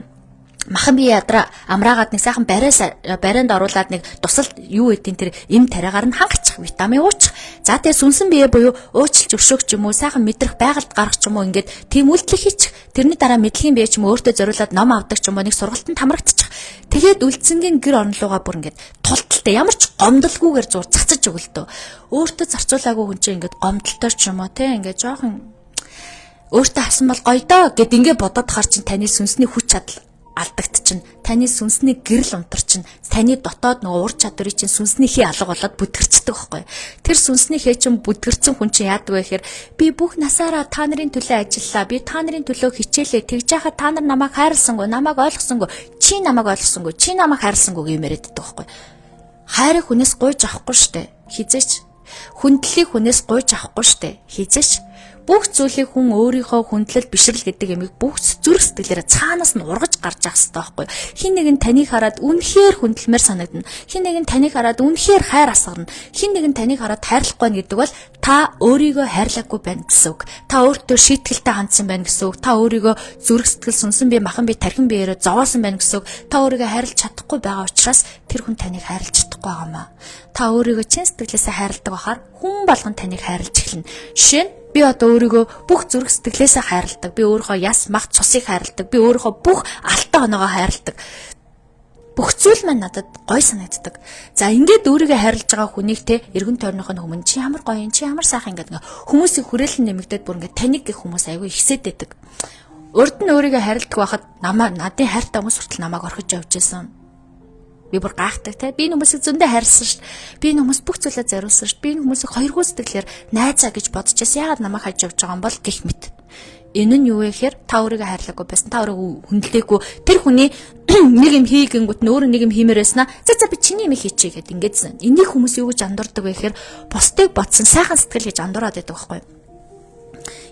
махан бие ядраа амраагаад нэг сайхан барайнд оруулаад нэг тусал юу гэдгийг тэр эм тариагаар нь хангачих, витамин уучих. За тэгээ сүнсэн бие буюу уучлж өршөөх ч юм уу, сайхан мэдрэх байгальд гарах ч юм уу ингээд тийм үйлдэл хийчих. Тэрний дараа мэдлэгийн бие ч юм уу өөртөө зориулаад ном авдаг ч юм уу нэг сургалтанд хамрагдчих. Тэгээд үлдсэнгийн гэр орнолуугаа бүр ингээд тулталтай ямар ч гомдолгүйгээр зур цацаж өгөлтөө. Өөртөө зарцуулаагүй хүн чинь ингээд гомдолтой ч юм уу те ингээд жоохон өөртөө авсан бол гоё доо гэд ингээд бодоод хар чинь таны сүнсний хүч чадал алдагдчихна. Таны сүнсний гэрэл унтарчин. Таны дотоод нөгөө ур чадварыг чинь сүнсний хий алга болоод бүдгэрчдэг байхгүй. Тэр сүнсний хий чинь бүдгэрсэн хүн чинь яадаг вэ гэхээр би бүх насаараа та нарын төлөө ажиллалаа. Би та нарын төлөө хичээлээ. Тэгж яхад та нар намайг хайрласангүй, намайг ойлгосонгүй, чи намайг ойлгосонгүй, чи намайг хайрласангүй гэмээр байдаг байхгүй. Хайрыг хүнээс гуйж авахгүй штэ. Хизээч. Хүндлэлийг хүнээс гуйж авахгүй штэ. Хизээч. Бүх зүйлийг хүн өөрийнхөө хүндлэл бишрэл гэдэг ямиг бүх зүрх сэтгэлээрээ цаанаас нь ургаж гарч явах хэрэгтэй байхгүй. Хин нэгэн таныг хараад үнэхээр хүндлэмээр санагдана. Хин нэгэн таныг хараад үнэхээр хайр асгарна. Хин нэгэн таныг хараад хайрлахгүй байна гэдэг бол та өөрийгөө хайрлаагүй байна гэсэн үг. Та өөртөө шийтгэлтэй хандсан байна гэсэн үг. Та өөрийгөө зүрх сэтгэл сүнсэн бие махан бие тархин биеэрээ зовоосон байна гэсэн үг. Та өөрийгөө хайрлаж чадахгүй байгаа учраас тэр хүн таныг хайрлаж чадахгүй байгаа юм аа. Та өөрийгөө чин сэтгэлээсээ хайрладаг байхаар хүн болгон таныг хайрлаж эхэлнэ. Жишээ нь би одоо өөрийгөө бүх зүрх сэтгэлээсээ хайрладаг. Би өөрийнхөө яс мах цусыг хайрладаг. Би өөрийнхөө бүх алтан оноогоо хайрладаг. Бүх зүйл маань надад гоё санагддаг. За ингээд өөрийгөө хайрлаж байгаа хүнийг те эргэн тойрных нь хүмүүс чи ямар гоё юм, чи ямар сайхан ингээд хүмүүсийн хүрээлэн нэмэгдээд бүр ингээд таник гэх хүмүүс айгүй ихсээд байдаг. Урд нь өөрийгөө хайрладаг байхад намаа надын хайртай хүмүүс хүртэл намайг орхиж явж байсан. Би бүр гайхдаг те. Би энэ хүмүүсийг зөндөө хайрласан шүү дээ. Би энэ хүмүүс бүх зүйлээ зориулсан шүү дээ. Би энэ хүмүүсийг хоёргуу сэтгэлээр найзаа гэж бодож байсан. Яагаад намайг хаж явж байгаа юм бол гэх мэт. Энэ нь юу вэ гэхээр та өөрийгөө хайрлаагүй байсан. Та өөрийгөө хүндлээгүй. Тэр хүний нэг юм хийгэнгүүт нь өөрөө нэг юм хиймээр байснаа. За за би чиний юм хийчихье гэд ингэдсэн. Энийг хүмүүс юу гэж андуурдаг вэ гэхээр бусдыг бодсон сайхан сэтгэл гэж андуураад байдаг байхгүй юу?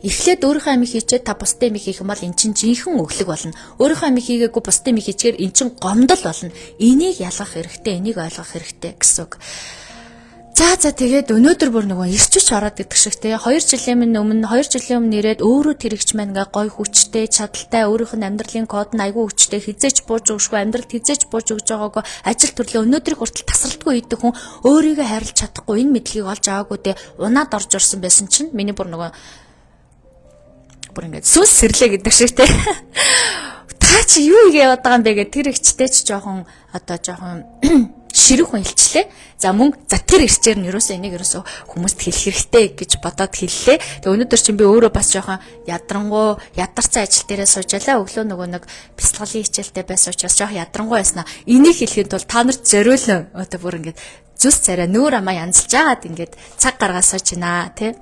Эхлээд өөрийнхөө амийг хийчээд та бусдын амийг хийх юм бол эн чинь жинхэнэ өглөг болно. Өөрийнхөө амийг хийгээгүй бусдын амийг хийчихээр эн чинь гомдол болно. Энийг ялгах хэрэгтэй, энийг ойлгох хэрэгтэй гэсэн үг. За тэгээд өнөөдөр бүр нөгөө ирчвч ороод идэх шиг те 2 жилийн өмнө 2 жилийн өмнө ирээд өөрөө тэр эгч маань ингээ гой хүчтэй, чадaltaй, өөрийнх нь амьдралын код нь айгүй хүчтэй, хизээч бууж өгшгүй, амьдралд хизээч бууж өгж байгаагүй, ажил төрлөө өнөөдрийг хүртэл тасралтгүй хийдэг хүн өөрийгөө хайрлаж чадахгүй энэ мэдлэгийг олж аваагүй те унаад орж орсон байсан чинь миний бүр нөгөө бүр ингээд сүнс сэрлээ гэдэг шиг те. Та чи юу хийгээ яваад байгаа юм бэ гэх тэр эгчтэй ч жоохон одоо жоохон ширүүх хүн илчлээ. За мөн за тэр ирчээр нь ерөөсөө энийг ерөөсөө хүмүүст хэлэх хэрэгтэй гэж бодоод хэллээ. Тэгээ өнөөдөр чинь би өөрөө бас жоохон ядрангуу ядарсан ажил дээрээ сууж ялаа. Өглөө нөгөө нэг бясалгалын хичээлтэй байсан учраас жоохон ядрангуу байснаа. Энийг хэлэхэд бол та нарт зориулан одоо бүр ингээд зүс царай нүүр амаа янзалж агаад ингээд цаг гаргаад сууж байна тий.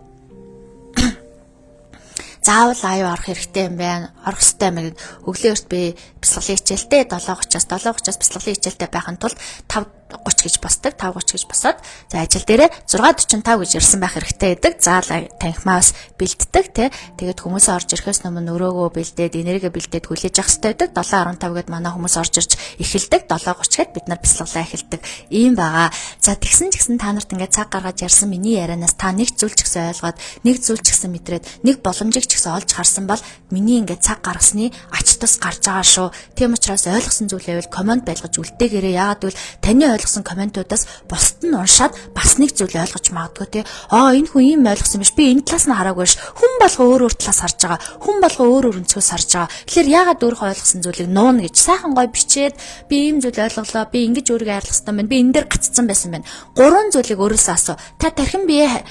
Заавал аюу орох хэрэгтэй юм байна. Орох хэрэгтэй юм байна. Өглөө өрт би бясалгалын хичээлтэй 7:30-аас 7:30-аас бясалгалын хичээлтэй байхын тулд 5:30 гэж босдог. 5:30 гэж босоод за ажил дээрээ 6:45 гэж ирсэн байх хэрэгтэй гэдэг. За танхимаас бэлддэг тий. Тэгээд хүмүүс орж ирэхээс өмнө өрөөгөө бэлдээд, энерги бэлдээд хүлээж авах хэрэгтэй байдаг. 7:15 гээд манай хүмүүс орж ирж эхэлдэг. 7:30 гээд бид нар бясалгалаа эхэлдэг. Ийм байгаа. За тэгсэн ч гэсэн та нарт ингээд цаг гаргаж ярьсан миний ярианаас та нэг зүйл ч гэсэн ойлгоод, нэг зүйл ч гэсэн мэдрээд, нэг боломжийг ч гэсэн олж харсан бол миний ингээд цаг гаргасны ач тус гарч байгаа шүү. Тийм учраас ойлгосон зүйл байвал comment байлгаж үлдээгээрэй. Яагаад гэвэл таны ойлгосон comment уудаас бусд нь уншаад бас нэг зүйл ойлгож магадгүй те. Аа энэ хүн ийм ойлгосон биш. Би энэ талаас нь хараагүй ш. Хүн болго өөр өөр талаас харж байгаа. Хүн болго өөр өөр өнцгөөс харж байгаа. Тэгэхээр яагаад өөрийнхөө ойлгосон зүйлийг нууна гэж сайхан гой бичээд би ийм зүйл ойлголоо. Би ингэж өөрийгөө хайрлах хэрэгтэй байна. Би энэ дээр гаццсан байсан байна. Гурван зүйлийг өөрөөсөө асуу. Та тархин бие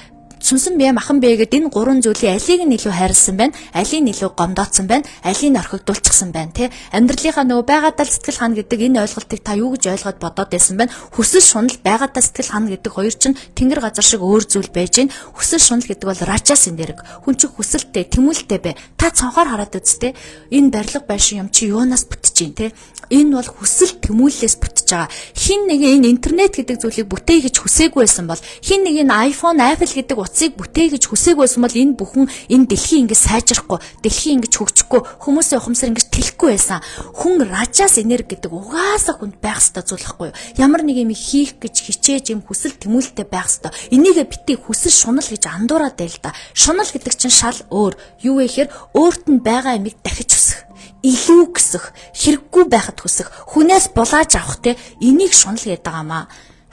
сүнсэн бие махан бие гэд энэ гурван зүйлийн алийг нь илүү хайрлсан байна, алийг нь илүү гомдоодсон байна, алийг нь орхигдуулчихсан байна тий. Амьдралынхаа нөгөө байгаадаа сэтгэл хана гэдэг энэ ойлголтыг та юу гэж ойлгоод бодоод байсан байна? Хүсэл шунал байгаадаа сэтгэл хана гэдэг хоёр чинь тэнгэр газар шиг өөр зүйл байж гин. Хүсэл шунал гэдэг бол ражас энэ дэрэг. Хүн чинь хүсэлтэй, тэмүүлэлтэй бай. Та цонхоор хараад үзтээ. Энэ барилга байшин юм чи юунаас бүтэж гин тий. Энэ бол хүсэл тэмүүллээс бүтэж хөгжиж байгаа. Хин нэг энэ интернет гэдэг зүйлийг бүтээе гэж хүсээгүй байсан бол, хин нэг энэ iPhone, Apple гэдэг утсыг бүтээе гэж хүсээгүй байсан бол энэ бүхэн энэ дэлхий ингэж сайжрахгүй, дэлхий ингэж хөгжихгүй, хүмүүсийн ухамсар ингэж тэлэхгүй байсан. Хүн ражас энерги гэдэг угаасаа хүнд байх ёстой зүйл байхгүй юу? Ямар нэг юм хийх гэж хичээж юм хүсэл тэмүүлэлтэй байх ёстой. Энийгээ битгий хүсэл шунал гэж андуураад байл та. Шунал гэдэг чинь шал өөр. Юу вэ гэхээр өөрт нь байгаа юмыг дахиж хүсэх, илүү гисэх, хэрэггүй байхад хүсэх, хүнээс булааж авах те, энийг шунал гэдэг байгаа маа.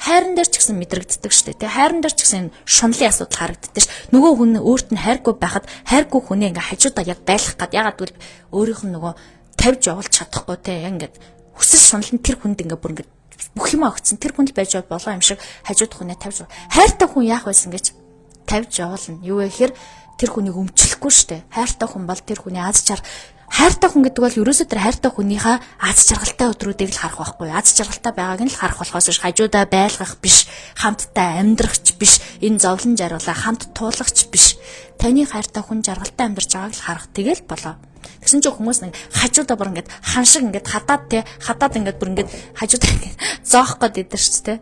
Хайран дээр ч гэсэн мэдрэгддэг штэ те. Хайран дээр ч гэсэн шунлын асуудал харагддаг ш. Нөгөө хүн өөрт нь хайргүй байхад хайргүй хүнээ ингээ хажуудаа яг байлгах гад, ягаад гэвэл өөрийнх нь нөгөө тавьж явуулж чадахгүй те. Ингээд хүсэл шунал нь тэр хүнд ингээ бүр ингээ бүх юм огцсон, тэр хүнд байж болоо юм шиг хажууд хүнээ тавьж. Хайртай хүн яах байсан гэж тавьж явуулна. Юу вэ гэхээр тэр хүнийг өмчлөхгүй штэ. Хайртай хүн бол тэр хүний аз жаргал, хайртай хүн гэдэг бол ерөөсөө тэр хайртай хүнийхээ аз жаргалтай өдрүүдийг л харах байхгүй. Аз жаргалтай байгааг нь л харах болохоос биш, хажуудаа байлгах биш, хамтдаа амьдрахч биш, энэ зовлон жаргалаа хамт туулахч биш. Таны хайртай хүн жаргалтай амьдарч байгааг л харах, тэгэл болоо. Тэгсэн чинь хүмүүс нэг хажуудаа бүр ингээд хан шиг ингээд хадаад те, хадаад ингээд бүр ингээд хажуудаа ингээд зоох гээд идэв шүү дээ.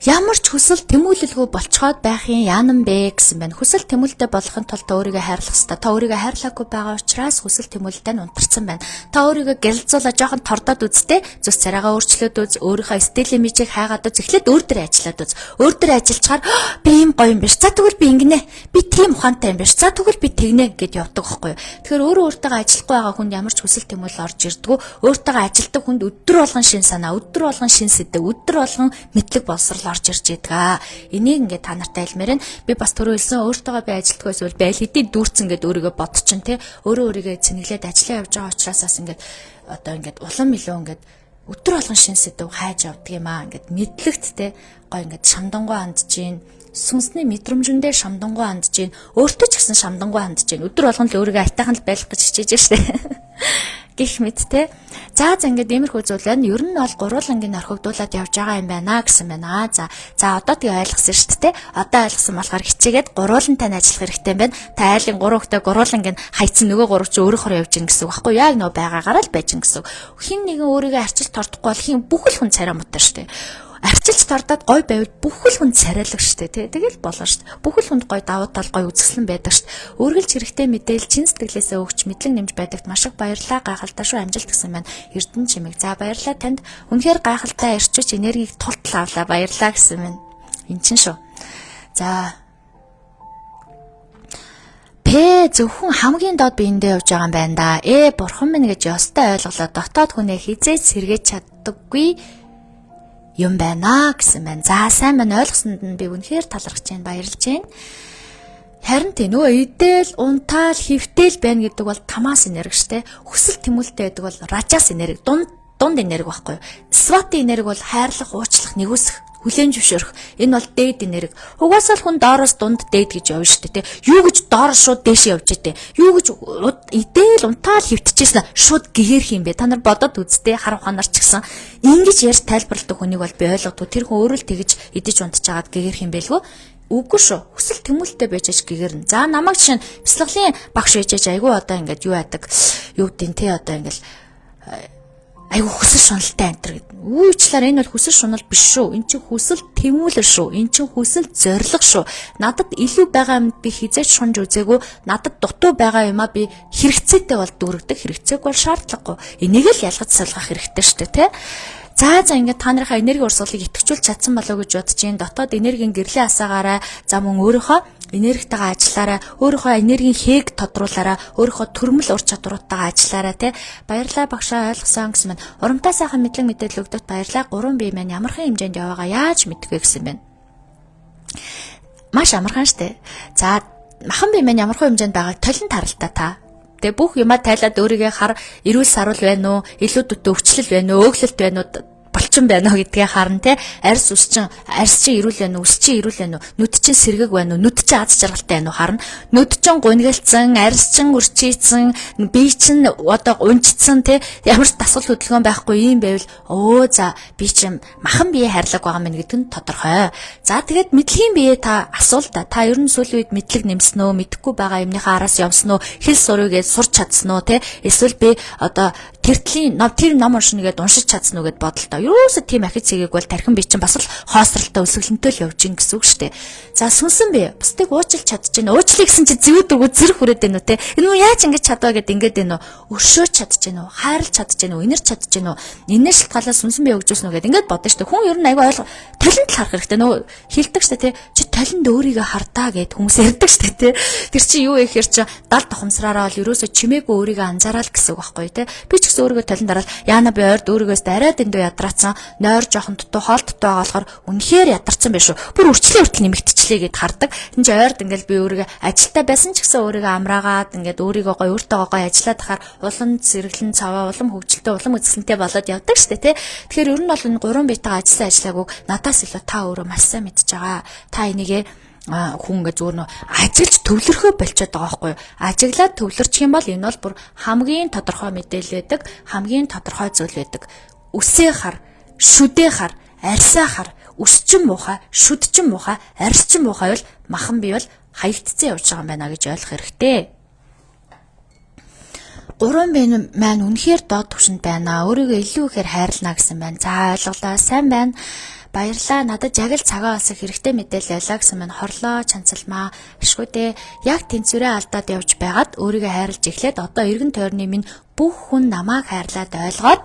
Ямар ч хүсэл тэмүүлэлгүй болцоход байх юм яанан бэ гэсэн байна. Хүсэл тэмүүлэлтэй болохын тулд та өөрийгөө хайрлах ёстой. Та өөрийгөө хайрлаагүй байгаа учраас хүсэл тэмүүлэлтэй нь унтарсан байна. Та өөрийгөө гялзуулаа жоохон тордоод үзтээ. Зүс царайгаа өөрчлөөд үз, өөрийнхөө стил имижийг хайгаад үз. Эхлээд өөр дээр ажиллаад үз. Өөр дээр ажиллачаар би ийм гоё юм биш. За тэгвэл би ингэнэ. Би тийм ухаантай юм биш. За тэгвэл би тэгнэ гэд явдаг байхгүй юу. Тэгэхээр өөрөө өөртөө ажиллахгүй байгаа хүнд ямар ч хүсэл тэмүүлэл орж ирдгүү. Өөртөө ажилладаг хүнд өдөр болгон шин санаа, өдөр болгон шин сэдэв, өдөр болгон мэдлэг боловсрол орж ирж байдаг. Энийг ингээд та нартай хэлмээр нь. Би бас түрүү хэлсэн, өөртөөгөө би ажилтгүй эсвэл байл хэдий дүүрцэн гэд өөрийгөө бодчин те, өөрөө өөрийгөө цэнэглээд ажиллаа явж байгаа учраас бас ингээд одоо ингээд улам илүү ингээд өдөр болгон шин сэдв хайж явдаг юм аа. Ингээд мэдлэгт те гой ингээд шамдангуй хандж гин, сүнсний мэдрэмжэндээ шамдангуй хандж гин, өөртөө ч гэсэн шамдангуй хандж гин. Өдөр болгон л өөрийгөө айтайхан л байх гэж хичээж штэ. Гэх мэт те. За за ингээд иймэрхүү зүйл байна. Ер нь бол гурвуулангийн орхигдуулаад явж байгаа юм байна гэсэн байна. За за одоо тэгээ ойлгосон шүү дээ. Одоо ойлгосон болохоор хичээгээд гурвуулантай нь ажиллах хэрэгтэй юм байна. Та айлын гурван хүүхдээ гурвууланг нь хайцсан, нөгөө гурав чи өөрөөхөө явж гин гэсэн үг байхгүй юу? Яг нөгөө байгаагаараа л байж гин гэсэн үг. Хин нэгэн өөрийгөө арчилж тордохгүй бол хин бүх л хүн царай муутай шүү дээ. Арчилж тордоод гой байвал бүх л хүн царайлаг штэ тий. Тэгэл болно штэ. Бүх л хүнд гой давуу тал, гой үзэсгэлэн байдаг штэ. Үргэлж хэрэгтэй мэдээлэл чин сэтгэлээсээ өгч мэдлэг нэмж байдагт маш их баярлалаа. Гайхалтай шүү, амжилт гэсэн байна. Эрдэнэ чимэг. За баярлалаа танд. Үнэхээр гайхалтай эрч хүч энергийг тултал авлаа. Баярлалаа гэсэн байна. Эн чин шүү. За П зөвхөн хамгийн доод биендээ явж байгаа юм байна да. Бурхан минь гэж ёстой ойлголоо. Дотоод хүнээ хизээж сэргээж чаддаггүй юм байна гэсэн байна. За сайн байна, ойлгосонд нь би үнэхээр талархаж байна, баярлж байна. Харин тий нөгөө идэл, унтаал, хөвтэл байна гэдэг бол тамаас энерги штэ. Хүсэл тэмүүлэлтэй байдаг бол ражас энерги, дунд энерги байхгүй юу? Свати энерги бол хайрлах, уучлах, нэгүсэх, хүлээн зөвшөөрөх. Энэ бол дээд энерги. Угаасаа л хүн доороос дунд дээд гэж явна шүү дээ, тэ. Юу гэж доороос шууд дээшээ явж дээ. Юу гэж идэл, унтаал, хөвтөжсэн шууд гэгэрх юм бэ? Та нар бодоод үзтээ, хар ухаанаар ч гэсэн ингэж ярьж тайлбарладаг хүнийг бол би ойлгодгүй. Тэр хүн өөрөө л тэгэж идэж унтж агаад гэгэрх юм байлгүй. Үгүй шүү. Хүсэл тэмүүлэлтэй байж аж гэгэрнэ. За намайг жишээ нь бяцлаглалын багш байж аж айгүй одоо ингээд юу яадаг, юу гэдэг те, одоо ингээд айгүй хүсэл шуналтай энэ гэдэг. Уучлаарай, энэ бол хүсэл шунал биш шүү. Энэ чинь хүсэл тэмүүлэл шүү. Энэ чинь хүсэл зорилго шүү. Надад илүү байгаа юмд би хизээч шунж үзээгүй. Надад дутуу байгаа юмаа би хэрэгцээтэй бол дүүргдэг, хэрэгцээгүй бол шаардлагагүй. Энийг л ялгаж салгах хэрэгтэй шүү дээ, тэ. За за ингээд та нарынхаа энерги урсгалыг идэвхжүүлж чадсан болоо гэж бодож байна. Дотоод энергийн гэрлийн асаагаарай. За мөн өөрийнхөө энергитайгаа ажиллаарай. Өөрийнхөө энергийн хээг тодруулаарай. Өөрийнхөө төрмөл ур чадваруудтайгаа ажиллаарай тэ. Баярлалаа багшаа, ойлгосон гэсэн маань. Урамтай сайхан мэдлэг мэдээлэл өгдөгт баярлалаа. Гурван бие маань ямархан хэмжээнд яваагаа яаж мэдэх вэ гэсэн байна. Маш амархан штэ. За махан бие маань ямархан хэмжээнд байгааг толон таралтаа та. Тэгээ бүх юмаа тайлаад өөрийгөө хар, эрүүл саруул байна уу, илүү дутуу өвчлөл байна уу, өөлөлт байна уу, булчин байна уу гэдгээ харна те. Арьс ус чин, арьс чинь эрүүл байна уу, үс чинь эрүүл байна уу, нүд чинь сэргэг байна уу, нүд чинь аз жаргалтай байна уу харна. Нүд чинь гунигэлцэн, арьс чинь үрчийцэн, бие чинь одоо унжицсан те, ямар ч дасгал хөдөлгөөн байхгүй юм байвал өө за би чинь махан бие хайрлаг байгаа мэн гэдэг нь тодорхой. За тэгээд мэдлэгийн бие та асуул та. Та ер нь сүүлийн үед мэдлэг нэмсэн үү, мэдэхгүй байгаа юмныхаа араас явсан уу, хэл сурыг сурч чадсан уу те. Эсвэл би одоо Тэр төрлийн ном тэр ном уншина гэдээ уншиж чадсан уу гэд бодолтой. Юусоо тийм ахиж цэгийг бол тархин би чинь бас л хоосролтой өсөглөнтэй л явж гин гэсэн үг шүү дээ. За сүнсэн би бусдыг уучлах чадж гин. Уучлах гэсэн чи зэвүүд дөрвөө зэрэг хүрээд байна уу те. Энэ үү яаж ингэж чадваа гэд ингэж байна уу? Өршөөж чадж гин үү? Хайрлж чадж гин үү? Инэрч чадж гин үү? Энэс шалтгаалаа сүнсэн би өгжүүлсэн үү гэд ингэж бодно шүү дээ. Хүн ер нь айгүй ойлго талент л харах хэрэгтэй. Нөгөө хилдэг шүү дээ те. Чи талент өөрийгөө хардаа гэд хүмүүс ярьдаг шүү дээ те. Тэр чи юу вэ гэхээр чи дал тохомсраараа бол ерөөсөө чимээгүй өөрийгөө анзаараад гэсэн үг байхгүй те. Би ч гэсэн өөрийгөө талент дараал яана би ойрд өөрийгөөс арай дэндүү ядраацсан. Нойр жоохон дутуу хоол дутуу байгаа болохоор үнэхээр ядарсан байх шүү. Бүр үрчлээ хүртэл нэмэгдчихлээ гэд хардаг. Энд чи ойрд ингээл би өөрийгөө ажилтаа байсан ч гэсэн өөрийгөө амраагаад ингээд өөрийгөө гоё өөртөө гоё ажиллаад тахаар улам зэрэглэн цаваа улам хөгжилтэй улам үзэсгэлэнтэй болоод явдаг шүү дээ те. Тэгэхээр ер нь бол энэ гурван биетэйгээ ажилласан ажиллаагүйг надаас илүү та өөрөө маш сайн мэдж байгаа. Та энийгээ хүн ингээ зүгээр нөө ажиглаж төвлөрхөө болчиход байгаа байхгүй юу? Ажиглаад төвлөрчих юм бол энэ бол бүр хамгийн тодорхой мэдээлэл байдаг, хамгийн тодорхой зүйл байдаг. Үсээ хар, шүдээ хар, арьсаа хар, өсчин муухай, шүдчин муухай, арьсчин муухай бол махан бий бол хаягдцсан явж байгаа юм байна гэж ойлгох хэрэгтэй. Гурван бие маань үнэхээр доод түвшинд байна. Өөрийгөө илүү ихээр хайрлана гэсэн байна. За ойлголоо. Сайн байна. Баярлаа. Надад яг л цагаа олсох хэрэгтэй мэдээлэл байлаа гэсэн маань хорлоо чанцалмаа. Ашгүй дээ. Яг тэнцвэрээ алдаад явж байгаад өөрийгөө хайрлаж эхлээд одоо эргэн тойрны минь бүх хүн намайг хайрлаад ойлгоод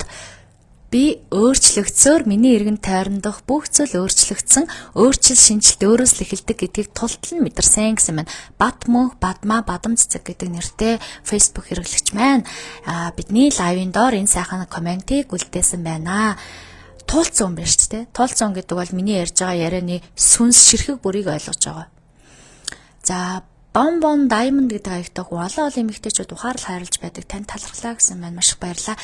би өөрчлөгдсөөр миний эргэн тойрондох бүх зүйл өөрчлөгдсөн, өөрчлөл шинжилт өөрөөс л эхэлдэг гэдгийг тултал нь мэдэрсэн гэсэн маань Бат мөнх, Бадмаа, Бадам цэцэг гэдэг нэртэй Facebook хэрэглэгч маань бидний live ын доор энэ сайхан comment ийг үлдээсэн байна. Туулцсан хүн байна шүү дээ. Туулцсан гэдэг бол миний ярьж байгаа ярианы сүнс ширхэг бүрийг ойлгож байгаа. За Бомбон Diamond гэдэг аягтай хүн олон олон эмэгтэйчүүд ухаарл хайрлаж байдаг. Танд талархлаа гэсэн маань маш их баярлалаа.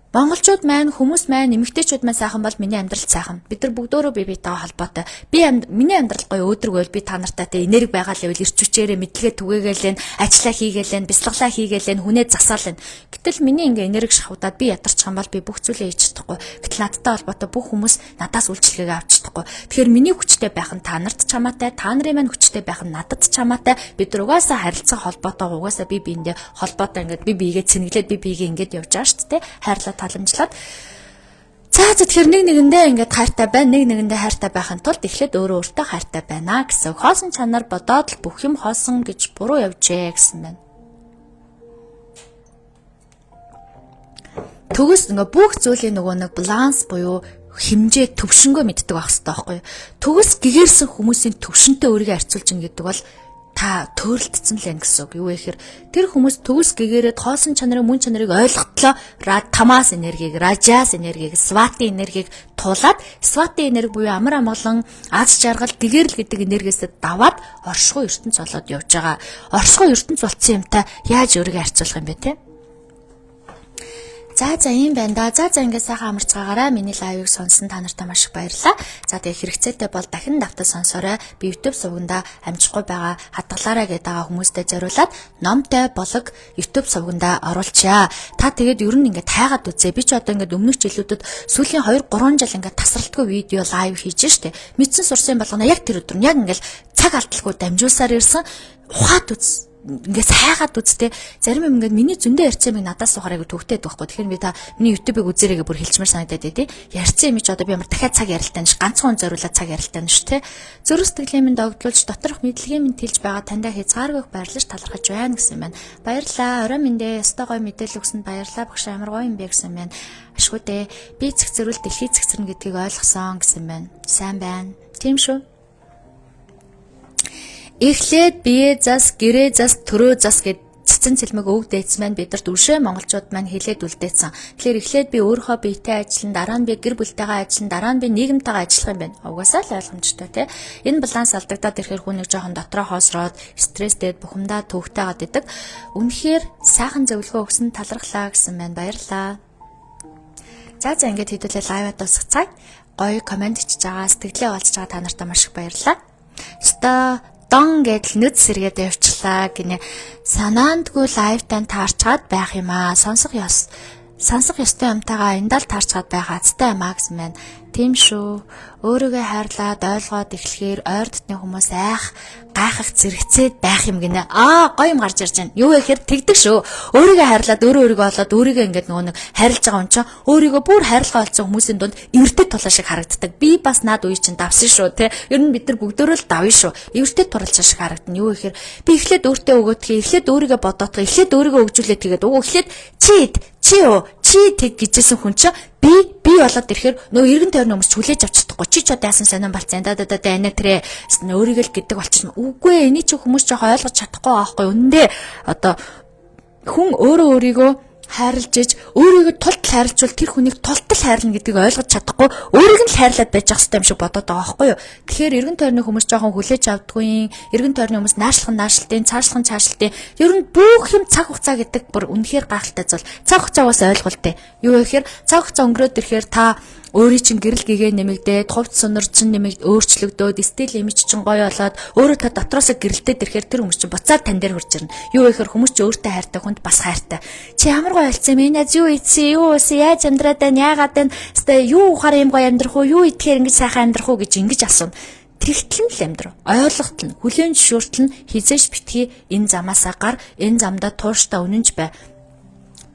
Монголчууд маань, хүмүүс маань, эмэгтэйчүүд маань сайхан бол миний амьдрал сайхан. Бид нар бүгдөө бие биетэйгээ холбоотой. Би миний амьдрал гоё өөдрөг байвал би та нартай тэ энерги байгаа л байвал эрч хүчээрээ мэдлэгээ түгээгээл, ажиллаа хийгээл, бясалгалаа хийгээл, хүнээ засаал. Гэтэл миний ингээ энерги шахуудаад би ядарчих юм бол би бүх зүйлээ хийж чадахгүй. Гэтэл надтай холбоотой бүх хүмүүс надаас үйлчлэгээ авч чадахгүй. Тэгэхээр миний хүчтэй байх нь та нарт ч хамаатай, та нарын маань хүчтэй байх нь надад ч хамаатай. Бид нар угаасаа харилцан холбоотой, угаасаа би биендээ холбоотой ингээд би биегээ цэнэглээд би биегээ ингээд явж байгаа шүү дээ. Хайрлаа таламжлаад. За за тэгэхээр нэг нэгэндээ ингээд хайртай байна, нэг нэгэндээ хайртай байхын тулд эхлээд өөрөө өөртөө хайртай байна гэсэн. Хоосон чанар бодоод л бүх юм хоосон гэж буруу явжээ гэсэн байна. Төгс ингээ бүх зүйлийн нөгөө нэг баланс буюу хэмжээ төвшөнгөө мэддэг байх хэрэгтэй байхгүй юу? Төгс гэгэрсэн хүмүүсийн төвшөнтэй өөрийгөө харьцуулж ин гэдэг бол та төөрөлдсөн л юм гэсэн үг. Юу вэ гэхээр тэр хүмүүс төгс гэгээрээд хоосон чанарын мөн чанарыг ойлготлоо тамаас энергийг, ражас энергийг, свати энергийг туулаад свати энерги буюу амар амгалан, аз жаргал, гэгэрэл гэдэг энергиэсээ даваад оршихуй ертөнц болоод явж байгаа. Оршихуй ертөнц болцсон юмтай яаж өөрийгөө харьцуулах юм бэ те? За за ийм байна да. За за ингээд сайхан амарцгаагаарай. Миний live ыг сонсон та нартай маш их баярлалаа. За тэгээ хэрэгцээтэй бол дахин давтаж сонсоорой. Би YouTube сувгандаа амжихгүй байгаа хадгалаарай гэдэг байгаа хүмүүстээ зориулаад номтой болог YouTube сувгандаа оруулчаа. Та тэгээд ер нь ингээд тайгаад үзээ. Би ч одоо ингээд өмнөх жилүүдэд сүүлийн 2 3 жил ингээд тасралтгүй видео live хийж штэ. Мэдсэн сурсан болгоно яг тэр өдөр нь яг ингээд цаг алдалгүй дамжуулсаар ирсэн. Ухаад үз ингээд сайгаад үзтээ зарим юм ингээд миний зөндөө ярьсан юмыг надаас сухаар айгу төвхтэй байдаг байхгүй. Тэгэхээр би та миний YouTube-ыг үзээрэй гэж бүр хэлчмээр санагдаад тий. Ярьсан юм чи одоо би ямар дахиад цаг ярилтай ш ганцхан хүн зориулаад цаг ярилтай ш тий. Зүрх сэтгэлийн минь догдлуулж доторх мэдлэгийн минь тэлж байгаа таньдаа хязгааргүй баярлаж талархаж байна гэсэн юм байна. Баярлаа. Орой минь дээ. Ёстой гоё мэдээлэл өгсөнд баярлаа. Багш амар гоё юм бэ гэсэн юм байна. Ашгүй дээ. Би цэгцэрвэл дэлхий цэгцэрнэ гэдгийг ойлгосон гэсэн байна. Сайн байна. Тийм шүү. Эхлээд бие зас, гэрээ зас, төрөө зас гэд цэцэн цэлмэг өвөг дээдс маань бидэрт үшээ монголчууд маань хэлээд үлдээсэн. Тэгэхээр эхлээд би өөрийнхөө биетэй ажиллана, дараа нь би гэр бүлтэйгээ ажиллана, дараа нь би нийгэмтэйгээ ажиллах юм байна. Угаасаа л ойлгомжтой тий. Энэ баланс алдагдаад ирэхээр хүн нэг жоохон дотроо хоосроод стресстэй бухимдаа төвхтэйгээд идэг. Үнэхээр сайхан зөвлөгөө өгсөн талархлаа гэсэн байна. Баярлалаа. За за ингээд хэдүүлээ live аа дуусгах цаг. Гоё comment бичиж байгаа, сэтгэлээ олцож байгаа та нартай маш их баярлалаа. Өстой дон гэдэл нүд сэргээд явчлаа гинэ. Санаандгүй live тань таарчаад байх юм аа. Сонсох ёс. Сонсох ёстой юмтайгаа эндал таарчгаад байх азтай юм а гэсэн байна. Тийм шүү. Өөрийгөө хайрлаад ойлгоод эхлэхээр ойр дотны хүмүүс айх, гайхах зэрэгцээд байх юм гинэ. Аа, гоё юм гарч ирж байна. Юу гэхээр тэгдэг шүү. Өөрийгөө хайрлаад өөрөө өөрийгөө олоод өөрийгөө ингээд нөгөө нэг хайрлаж байгаа юм чинь өөрийгөө бүр хайрлага олцсон хүмүүсийн дунд эвэртэй тулаа шиг харагддаг. Би бас наад үе чинь давсан шүү, тэ. Ер нь бид нар бүгдөө л давна шүү. Эвэртэй туралж шиг харагдана. Юу гэхээр би эхлээд өөртөө өгөөдхий, эхлээд өөрийгөө бодоодох, эхлээд өөрийгөө өгжүүлээ тэгээд уг эхлээд чи чи юу чи тэг гэжсэн хүн чинь би болоод ирэхээр нөө эргэн тойрны хүмүүс хүлээж авч чадахгүй. Чи ч одоо яасан сонирн болцсон. Да да да да ана тэрэ өөрийгөө л гэдэг болчихно. Үгүй ээ, эний чи хүмүүс жоохон ойлгож чадахгүй байхгүй. Үнэндээ одоо хүн өөрөө өөрийгөө хайрлаж иж өөрийгөө тултал хайрлжвал тэр хүнийг тултал хайрлна гэдгийг ойлгож чадахгүй өөрийг нь л хайрлаад байж ах хэрэгтэй юм шиг бодоод байгаа байхгүй юу. Тэгэхээр эргэн тойрны хүмүүс жоохон хүлээж авдаггүй, эргэн тойрны хүмүүс наашлах нь наашлтын, цаашлах нь цаашлтын. Ер нь бүх юм цаг хугацаа гэдэг бүр үнэхээр гайхалтай зүйл. Цаг хугацаа бас ойлголттой. Юу гэхээр цаг хугацаа өнгөрөөд ирэхээр та өөрийн чинь гэрэл гэгээ нэмэгдээд, хувц сунар чинь нэмэгд өөрчлөгдөөд, стил имиж чинь гоё болоод, өөрөө та дотроосоо гэрэлтээд ирэхээр тэр хүмүүс чинь буцаад тань дээр хурж ирнэ. Юу гэхээр хүмүүс чинь өөртөө хайртай хүнд бас хайртай. Чи ямар гоё болсон юм, энэ аз юу идсэн, юу уусан, яаж амьдраад байна, яагаад байна, хэвээ юу ухаар юм гоё амьдрах уу, юу идэхээр ингэж сайхан амьдрах уу гэж ингэж асууна. Тэгтэл нь л амьдрав. Ойлголт нь, хүлээн зөвшөөртөл нь хизээш битгий энэ замаасаа гар, энэ замдаа тууштай үнэнч бай.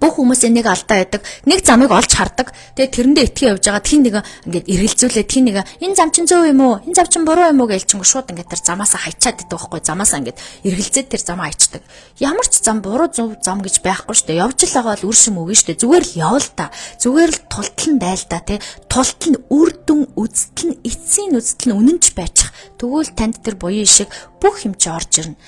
Бүх хүмүүсийн нэг алдаа байдаг. Нэг замыг олж хардаг. Тэгээ тэрэндээ итгэн явж байгаа. Тин нэг ингээд эргэлзүүлээ. Тин нэг энэ зам чинь зөв юм уу? Энэ зам чинь буруу юм уу гэж чингүү шууд ингээд тэр замаасаа хайчаад идэг байхгүй. Замаасаа ингээд эргэлзээд тэр замаа хайчдаг. Ямар ч зам буруу зөв зам гэж байхгүй шүү дээ. Явж л байгаа бол үр шим өгнө шүү дээ. Зүгээр л яв л та. Зүгээр л тултал нь байл та тий. Тултал нь үр дүн үздэл нь эцсийн үздэл нь үнэнч байчих. Тэгвэл танд тэр буян шиг бүх юм чи орж ирнэ.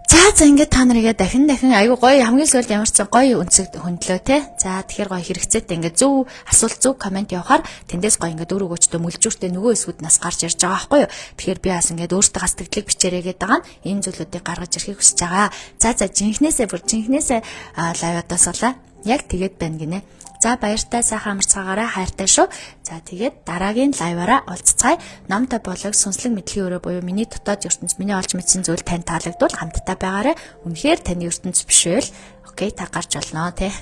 За за ингээд та нарыгаа дахин дахин айгу гоё хамгийн сүүлд ямар ч гоё өнцөг хөндлөө те. За тэгэхээр гоё хэрэгцээтэй ингээд зөв асуулт зөв комент явахаар тэндээс гоё ингээд өөр өгөөчтөө мүлжүүртэй нөгөө хэсгүүд нас гарч ирж байгаа байхгүй юу. Тэгэхээр би бас ингээд өөртөө сэтгэлийг бичээрэй гэдэг байгаа нь энэ зүйлүүдийг гаргаж ирэхийг хүсэж байгаа. За за жинхнээсээ бүр жинхнээсээ live одоосолаа. Яг тэгээд байна гинэ. За баяртай сайхан амарцгаагаарай хайртай шүү. За тэгээд дараагийн live аараа уулзцгаая. Номтой болог сүнслэг мэдлэгийн өрөө буюу миний дотоод ертөнц миний олж мэдсэн зүйл тань таалагдвал хамтдаа байгаарай. Үнэхээр таны ертөнц биш байвал okay та гарч болно те.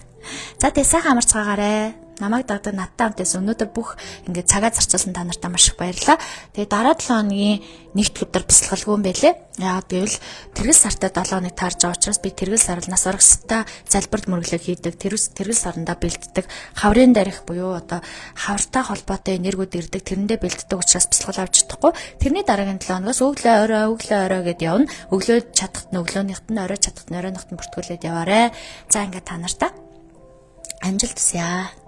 За тэгээд сайхан амарцгаагаарай. Намайг дагдаг надтай хамтээс өнөөдөр бүх ингээд цагаа зарцуулсан та нартай маш их баярлалаа. Тэгээ дараа 7 хоногийн нэгд өдөр бясалгалгүй юм байлээ. Яагаад гэвэл тэргэл сартай 7 хоног таарж байгаа учраас би тэргэл сар нас орогстой залбирал мөрөглөө хийдэг. Тэргэл сарандаа бэлддэг. Хаврын дарих буюу одоо хавартай холбоотой энергиуд ирдэг. Тэрэндээ бэлддэг учраас бясалгал авч чадахгүй. Тэрний дараагийн 7 хоногоос өглөө орой өглөө орой гэд явна. Өглөө чадахт нь өглөөнийхт нь орой чадахт нь оройнхт нь бүртгүүлээд яваарэ. За ингээд та нартай амжилт хүсье.